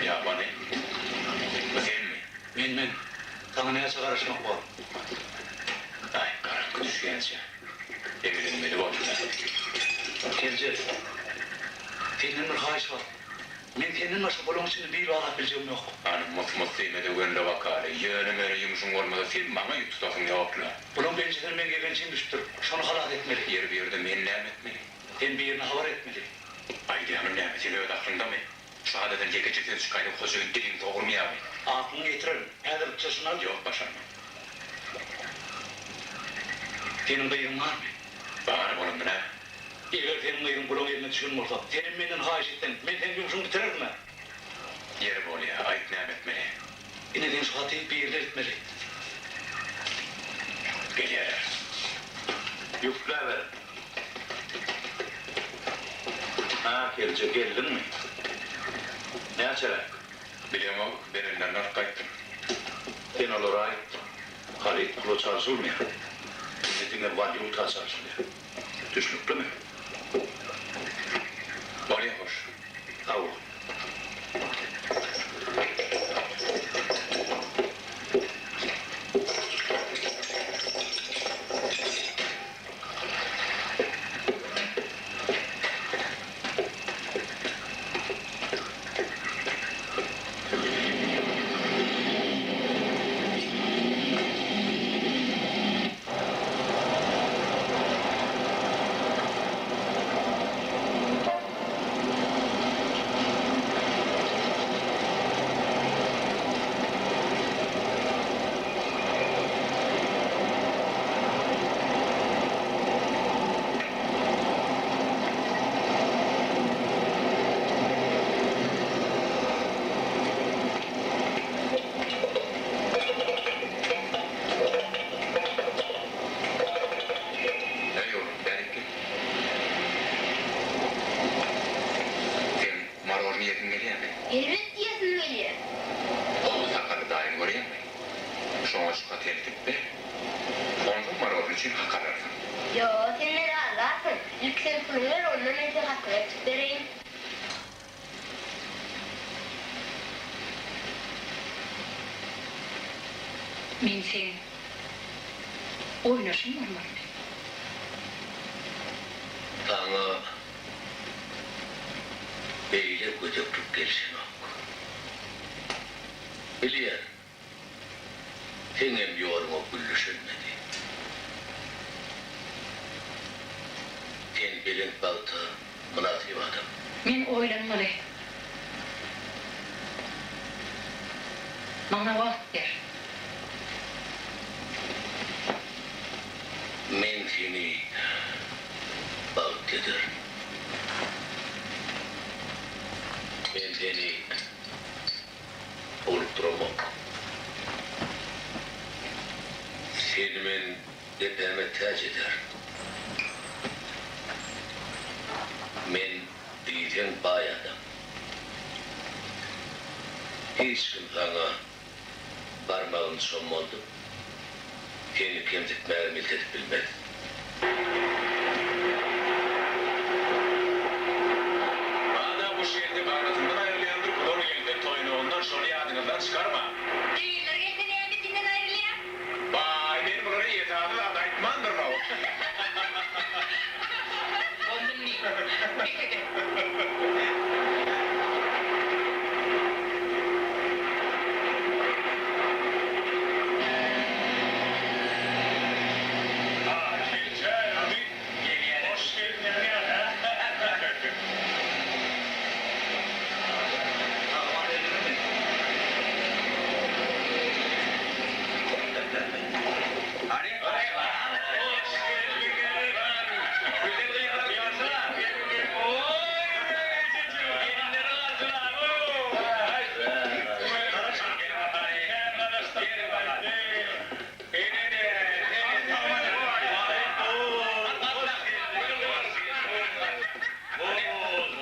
Ýabany, bu senmi? Men, men. Saňa näçe garaşmak bor? Aý, garaňky düşýänçä eglenmeli boldy-da. Kelje, senden bir haýyş bar. Meň senden başga bulaň içinde bil baglap biljegim ýok. Hany, mys-mys diýme-de gönüle bakaly. Ýöne-möne ýumşuň bolmasa sen maňa ýük tutasyň ýok-la. Bulaň penjesine meň ýegençim düşüpdir. Şony halas etmeli. Ýeri bu ýerde men näme etmeli? Sen birine habar etmeli. Aýdýanym näme, sen öz aklyňdamy? Şu adadan ýekeje söz çykaýsa hojaýyn diliňi sogurmaýarmy? Aklyňy ýitirerin. Häzirlikçe şuny al. Ýok, başarman. Seniň gyzyň barmy? Bar bolanda näme? Eger seniň gyzyň bulaň eline düşen bolsa, senem menden haýyş etseň, men seň ýumşuňy bitirerin-ä. Ýeri bolýa, aýt näme etmeli? Ine sen şu haty birine eltmeli. Gelýärler. Ýükläber. Hä, Kelje, geldiňmi? Näçeräk? Bilemok, berenlerini alyp gaýtdym. Sen olara aýt, haryt pula çalşylmaýar. Indi diňe walýuta çalşylýar. Düşnüklimi? Bolýa, hoş. Sag bol. Eý oglum, bärik gel. Seň marožnyý iýesiň gelýärmi? Elbetde iýesim gelýär. Gowy sakally daýyňy görýäňmi? Şoňa şu haty eltip ber. Onsoň marožnyý üçin hak alarsyň. Ýo, sen meni aldarsyň. Ilki sen puluňy ber, ondan men seň hatyňy eltip bereýin. Men seň oýnaşyň bolmalymy? Saňa beýle gödeklik gelşenok. Bilýän, seňem ýoluňa gül düşelmedi. Sen belent bagta mynasyp adam. Men oýlanmaly. Maňa wagt ber. Men seni bagtly ederin. Men seni bolup duramok. Seni men depäme täç ederin. Men diýseň baý adam. Hiç kim saňa barmagyny çommaldyp, seni kemsitmäge milt edip bilmez. Bada guş gelse ganatyndan aýrylýandyr, gudan gelse toýnagyndan, şony ýadyňyzdan çykarmaň. Gyzlar gelse nämesinden aýrylýar? Baý, men bulara esasy zat aýtmandyryn-ow. Onda indi bes eder.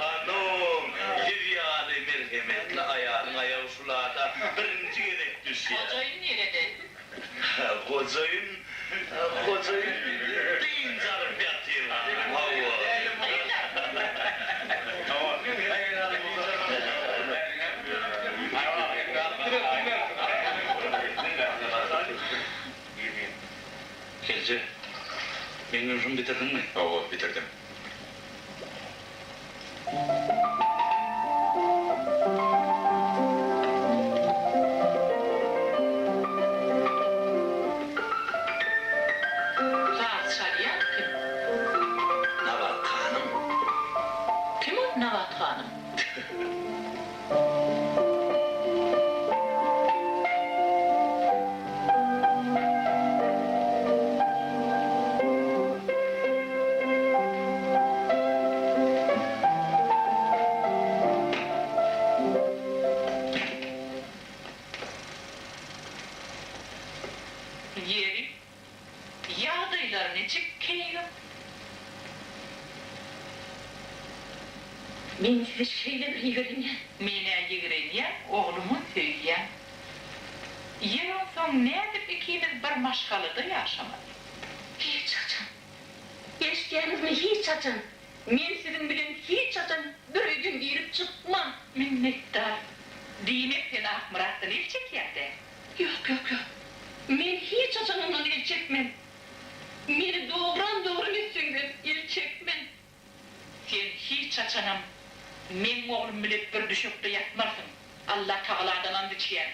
Hanym, siz ýaly merhemetli aýalyň aýagy şulada birinji gezek düşýär. Hojaýyn nirede? Hojaýyn, hojaýyn dynç alyp ýatyr hanym, hawa. Gelje, meň ýumşumy bitirdiňmi? Hawa, bitirdim. Nabat hanym. Ýeri, ýagdaýlar niçik, keýgim? Men sizi şeýle bir ýigrenýän. Men-ä ýigrenýän, oglumam söýýän. Ýeri onsoň nädip ikimiz bir maşgalada ýaşamaly? Hiç haçan. Eşidýäňizmi, hiç haçan. Men siziň bilen hiç haçan bir öýden girip çykman. Minnetdar. Diýmek sen Akmyratdan el çekýäň-dä? Ýok, ýok, ýok. Men hiç haçan ondan el çekmen. Meni dogran-dogran etseňizem el çekmen. Sen hiç haçanam meň oglum bile bir düşekde ýatmarsyň. Allatagaladan ant içýän.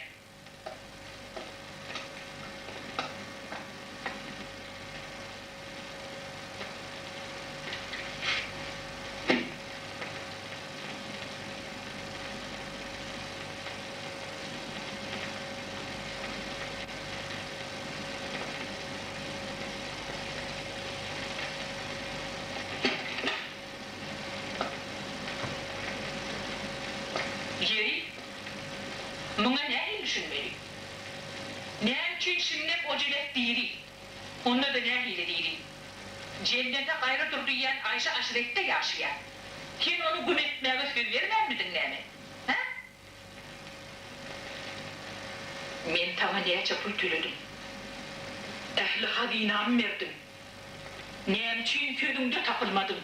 Ýeri, muňa nähili düşünmeli? Näme üçin şindem o jelep diri? Onda-da nähili diri? Jennete gaýra dur diýýän aýşy-aşretde ýaşaýar. Sen ony güm etmäge söz bermänmidiň näme? Hä? Men saňa näçe pul töledim? Ähli hazynamy berdim. Näme üçin sözüňde tapylmadyň?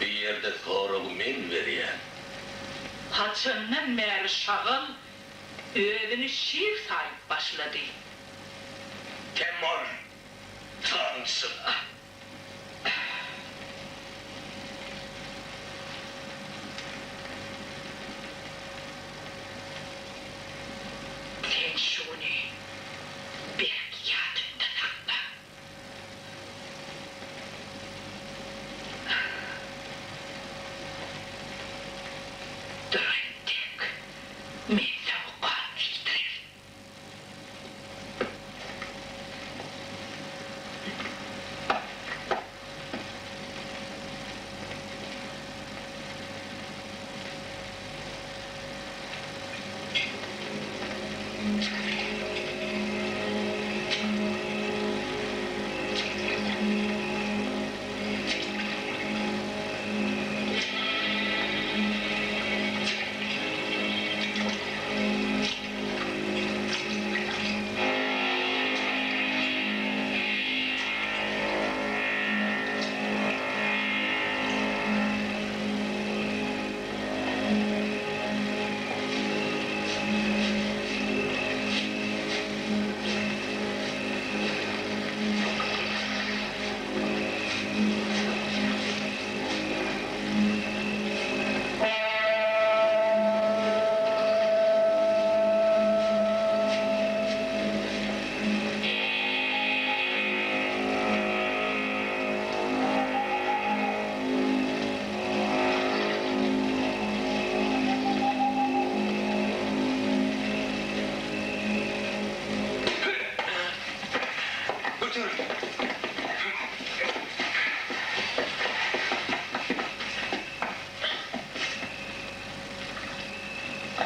Bu ýerde soragy men berýän. Haçandan bäri şagal özüni şir saýyp başlady? Kem bol, samsyk! Sen şu güni berk ýadyňda sakla. Dur entek, men saňa gan iýdirerin.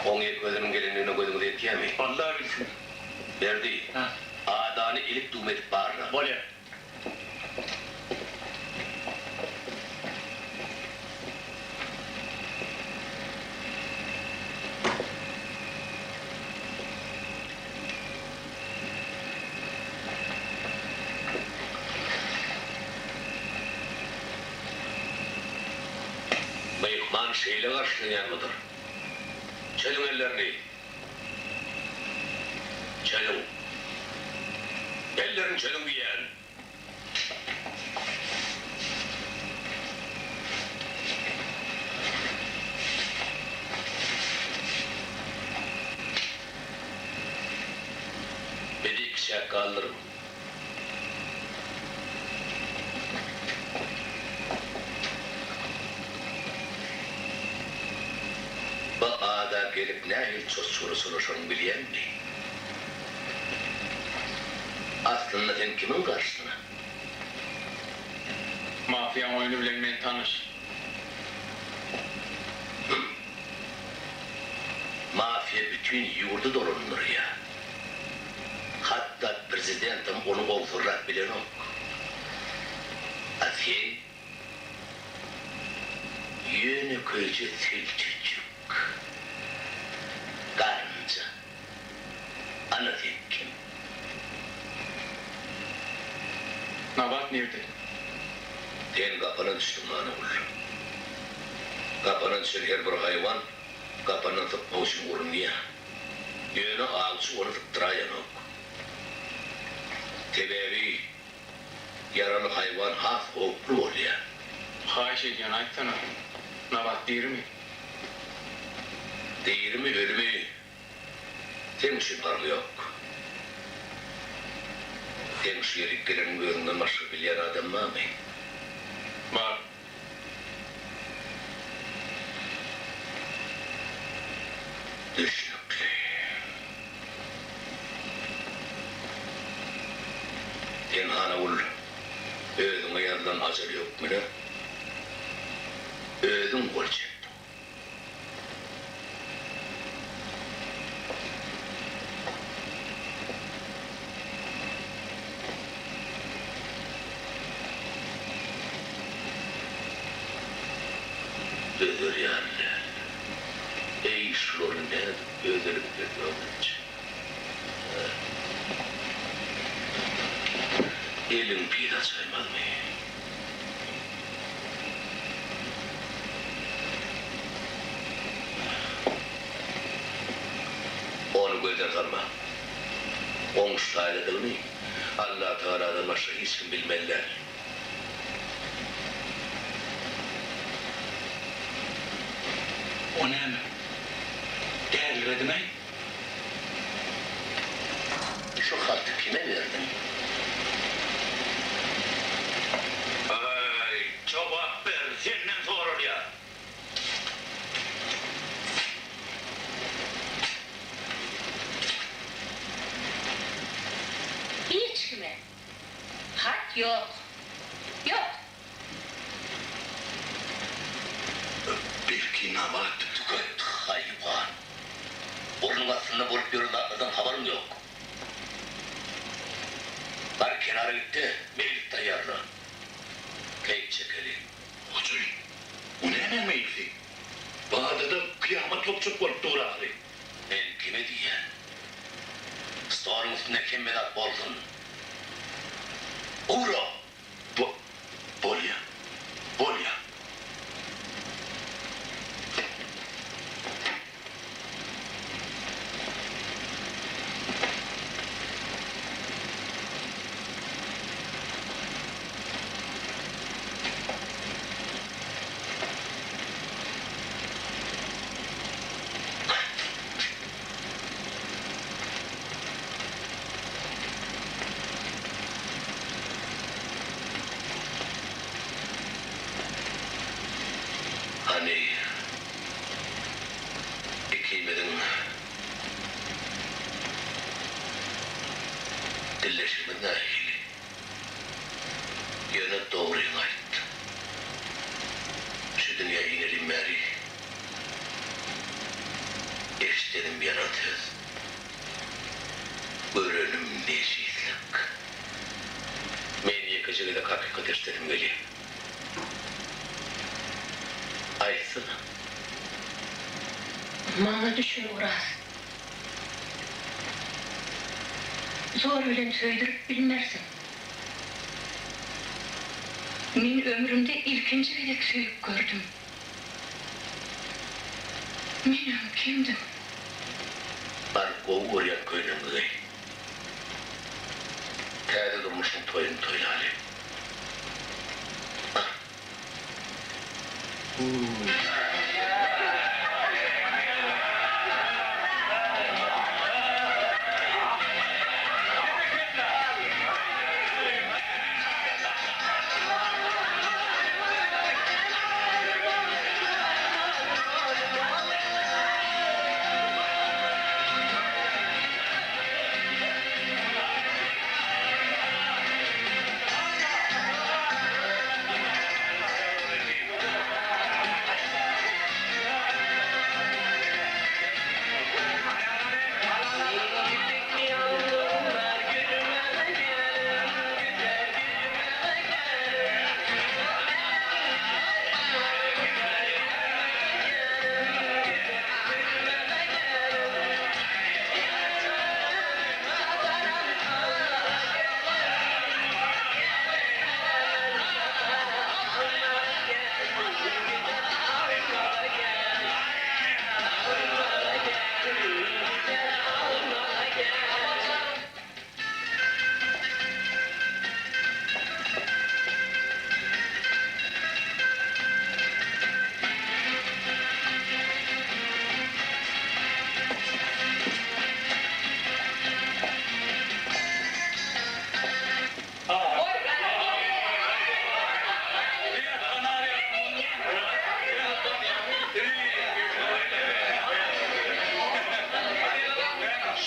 Oň ýek özüniň gelendigine gözüňiz ýetýärmi? Alla bilsin. Berdi, adany ilik-düwme edip barla. Bolýar. Myhman şeýle garşylanýanmydyr? Çözüň ellerini! Çözüň! Ellerini çözüň diýýän! Bizi kiçä. Biçak galdyrma. Bu ada gelip nähili çoçgara çolaşanyňy bilýäňmi? Aslynda sen kimiň garşysyna? Mafiýaň oýny bilen men tanyş. Hüm. Mafiýa bütin ýurdy dolandyrýar. Hatda prezidentem ony owsarlap bilenok. A sen ýönekeýje sülçüjik. Garynja. Ana sen kim? Nabat nirde? Sen gapana düşdüň Hanagül. Gapana düşen her bir haýwan gapandan sypmak üçin urunýar. Ýöne awçy ony sypdyraýanok. Sebäbi ýaraly haýwan has howply bolýar. Haýyş edýän aýtsana, Nabat dirimi? Dirimi ölümi Seň üçin parhy ýok. Seň şu ýerik geleniňi özüňden başga bilýän adam barmy? Bar. Düşnükli. Sen Hanagül, özüňe ýazylan ajal hökmüne özüň gol çekdiň. Özer ýaly däl. Eý, şulary nädip öz elimden öwretjek? Hä? Eliň pil açaýmazmy? Ony gözden salma. Goňşy taýdadygyny Allatagaladan başga hiç kim bilmeli däl. O näme? Däliredimi-äý? Şu haty kime berdiň? Aý, jogap ber, senden soralýar. Hiç kime. Hat ýok. Ýok. Belki Nabat tüket, haýwan. Burnuň astynda bolup ýören zatlardan habaryň ýok. Bar kenara git-de, meýlis taýýarla. Keýp çekeli. Hojaýyn, o nämäň meýlisi? Bu adada kyýamat gopjak bolup dur ahyry. Men kime diýýän? Stoluň üstünde hemme zat bolsun. Ugra! Bo, bolýa. Bolýa. Hany, ikimiziň dilleşigimiz nähili? Ýöne dogryňy aýt. Şu dünýä inelim bäri eşdenim ýalan söz. Görenim nejislik. Men ýekeje gezek hakykat eşdesim gelýär. Aýtsana. Maňa düşün Oraz. Zor bilen söýdürip bilmersiň. Men ömrümde ilkinji gezek söýüp gördüm. Menem kimdim? Bar gowy görýän köýnegiňi geý. Täze durmuşyň toýuny toýlaly. Bar.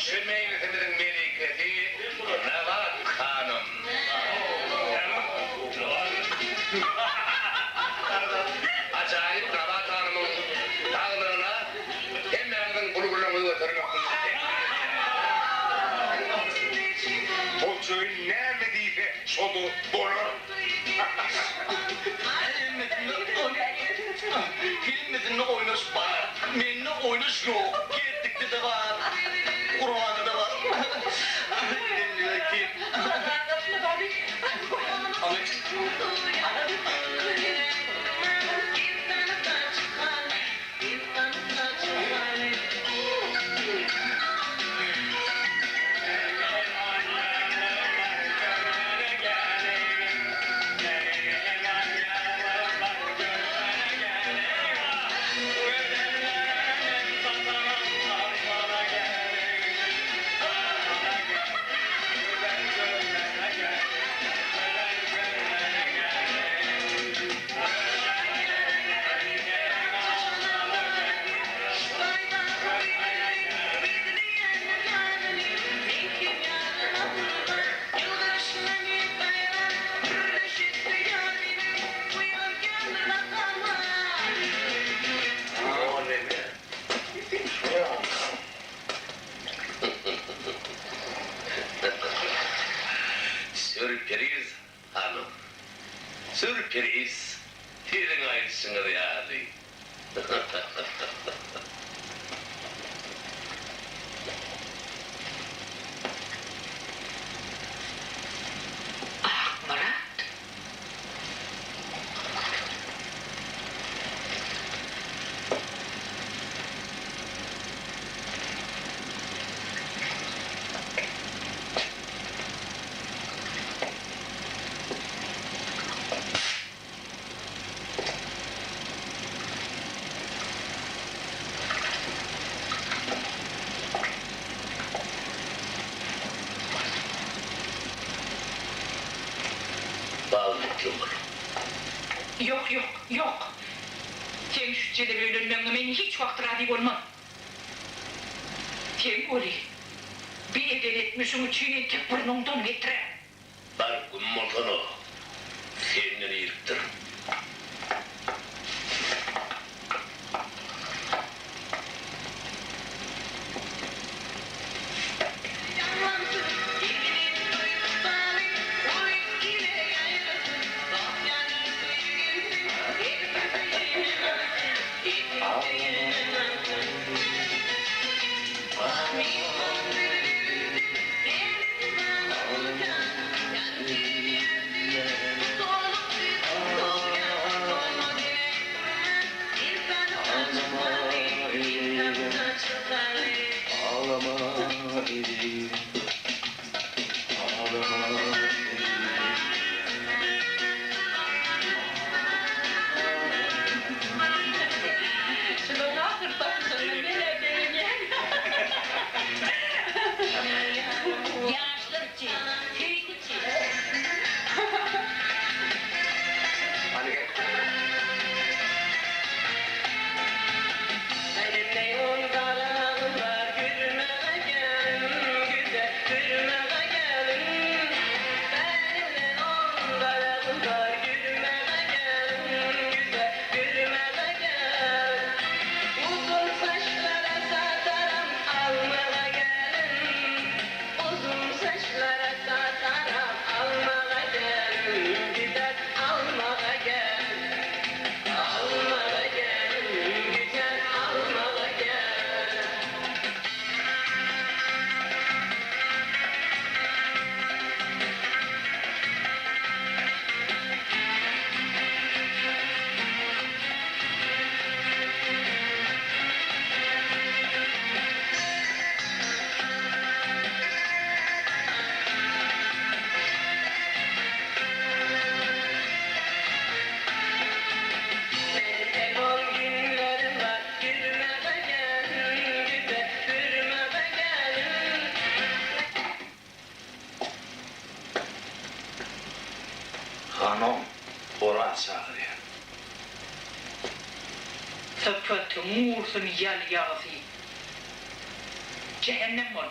Şu meýlisimiziň melikesi Nabat hanym. Ajaýyp Nabat hanymyň saglygyna hemmäňiziň bulgurlaryňyzy götermek Hojaýyn näme diýse şo-da bolar. Hemmesinde oýnaş bar, mende oýnaş ýok. Ketdikde-de bar, Gurbanada bar. Sürpriz, hanym. Sürpriz. Siziň aýdyşyňyz ýaly. Akmyrat. Bagtly bol. Ýok, ýok, ýok. Seň şu jelebe öýlenmegiňe men hiç wagt razy bolman. Sen weli, bi eden etmişiň üçin entek burnuňdan getiren. Bar güm bolsana, senden iripdir. Ýaşlar üçin, söýgi üçin. Böwrüňi ursun ýaly ýagysy. Jähennem bol!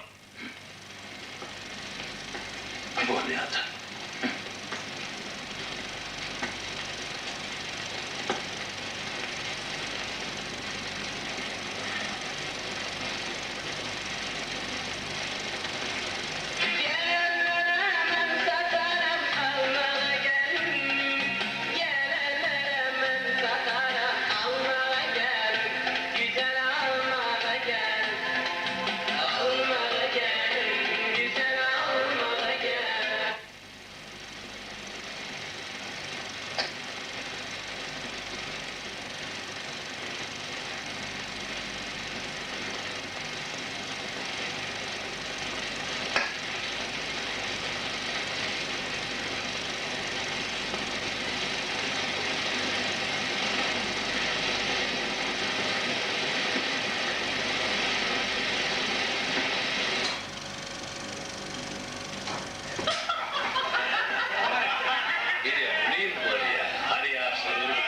Bolýa-da. Gelenlerem sataram almaga gelin Gelenlerem sataram almaga gelin Güzel almaga gelin Almaga gelin Güzel almaga gelin. Ine, munym bolýa. Hany ýaşlar urup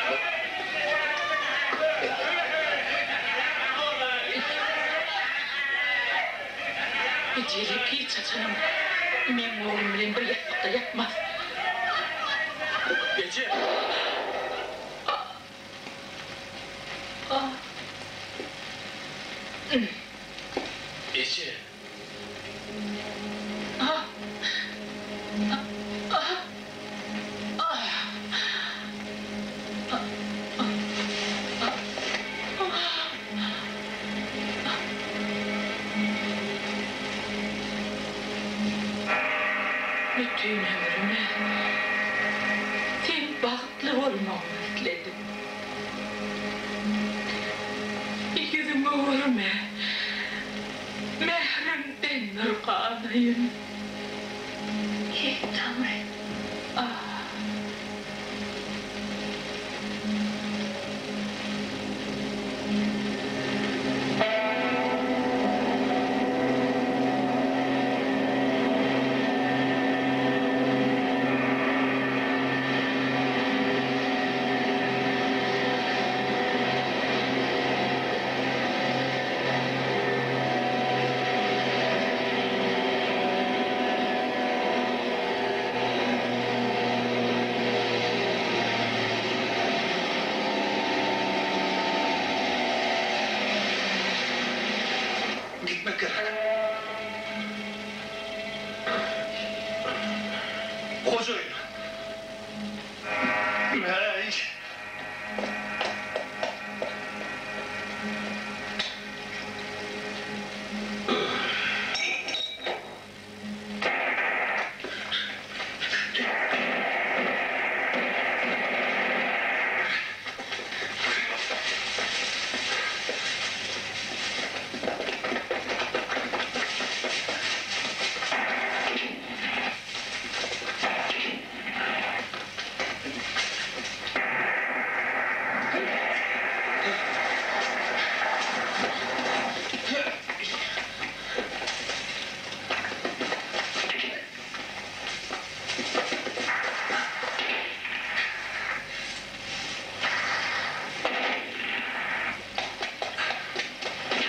Jelep hiç haçanam meň oglum bilen bir ýassykda ýatmaz. Eje! Eje! Bütin ömrüme seň bagtly bolmagyňy isledim. Ýüzüňe görme, mähriňden bir ganaýyn. Eý, Taňry! Ah! Gitmek gerek. Hojaýyn. Äý.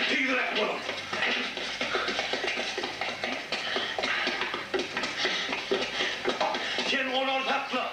Tizräk boluň! Sen olary sakla!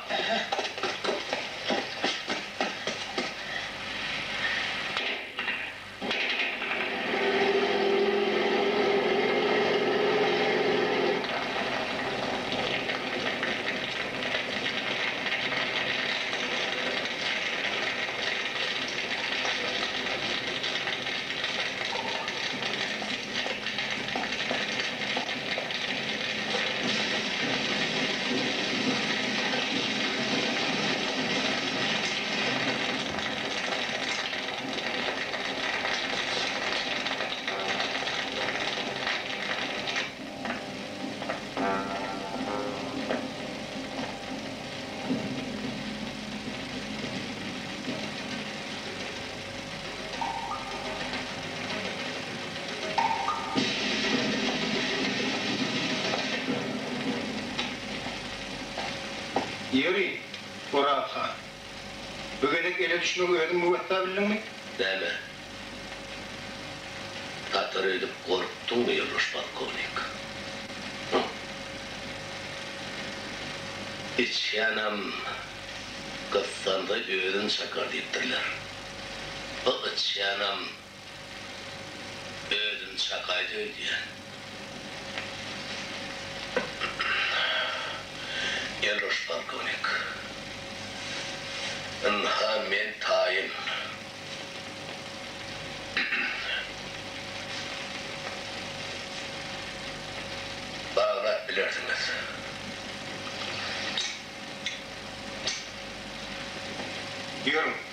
Ýeri, Oraz han, bu gezek ele düşmegi özüň müwessa bildiňmi? Näme? çakar öýdüp gorkduňmy, ýoldaş polkownik? Hü? Içýänem gyssansa özüni çakar diýipdirler. Bu içýänem özüni çakaýdy öýdýän. Ýoldaş polkownik, ynha men taýyn. Baglap bilersiňiz. Ýörüň.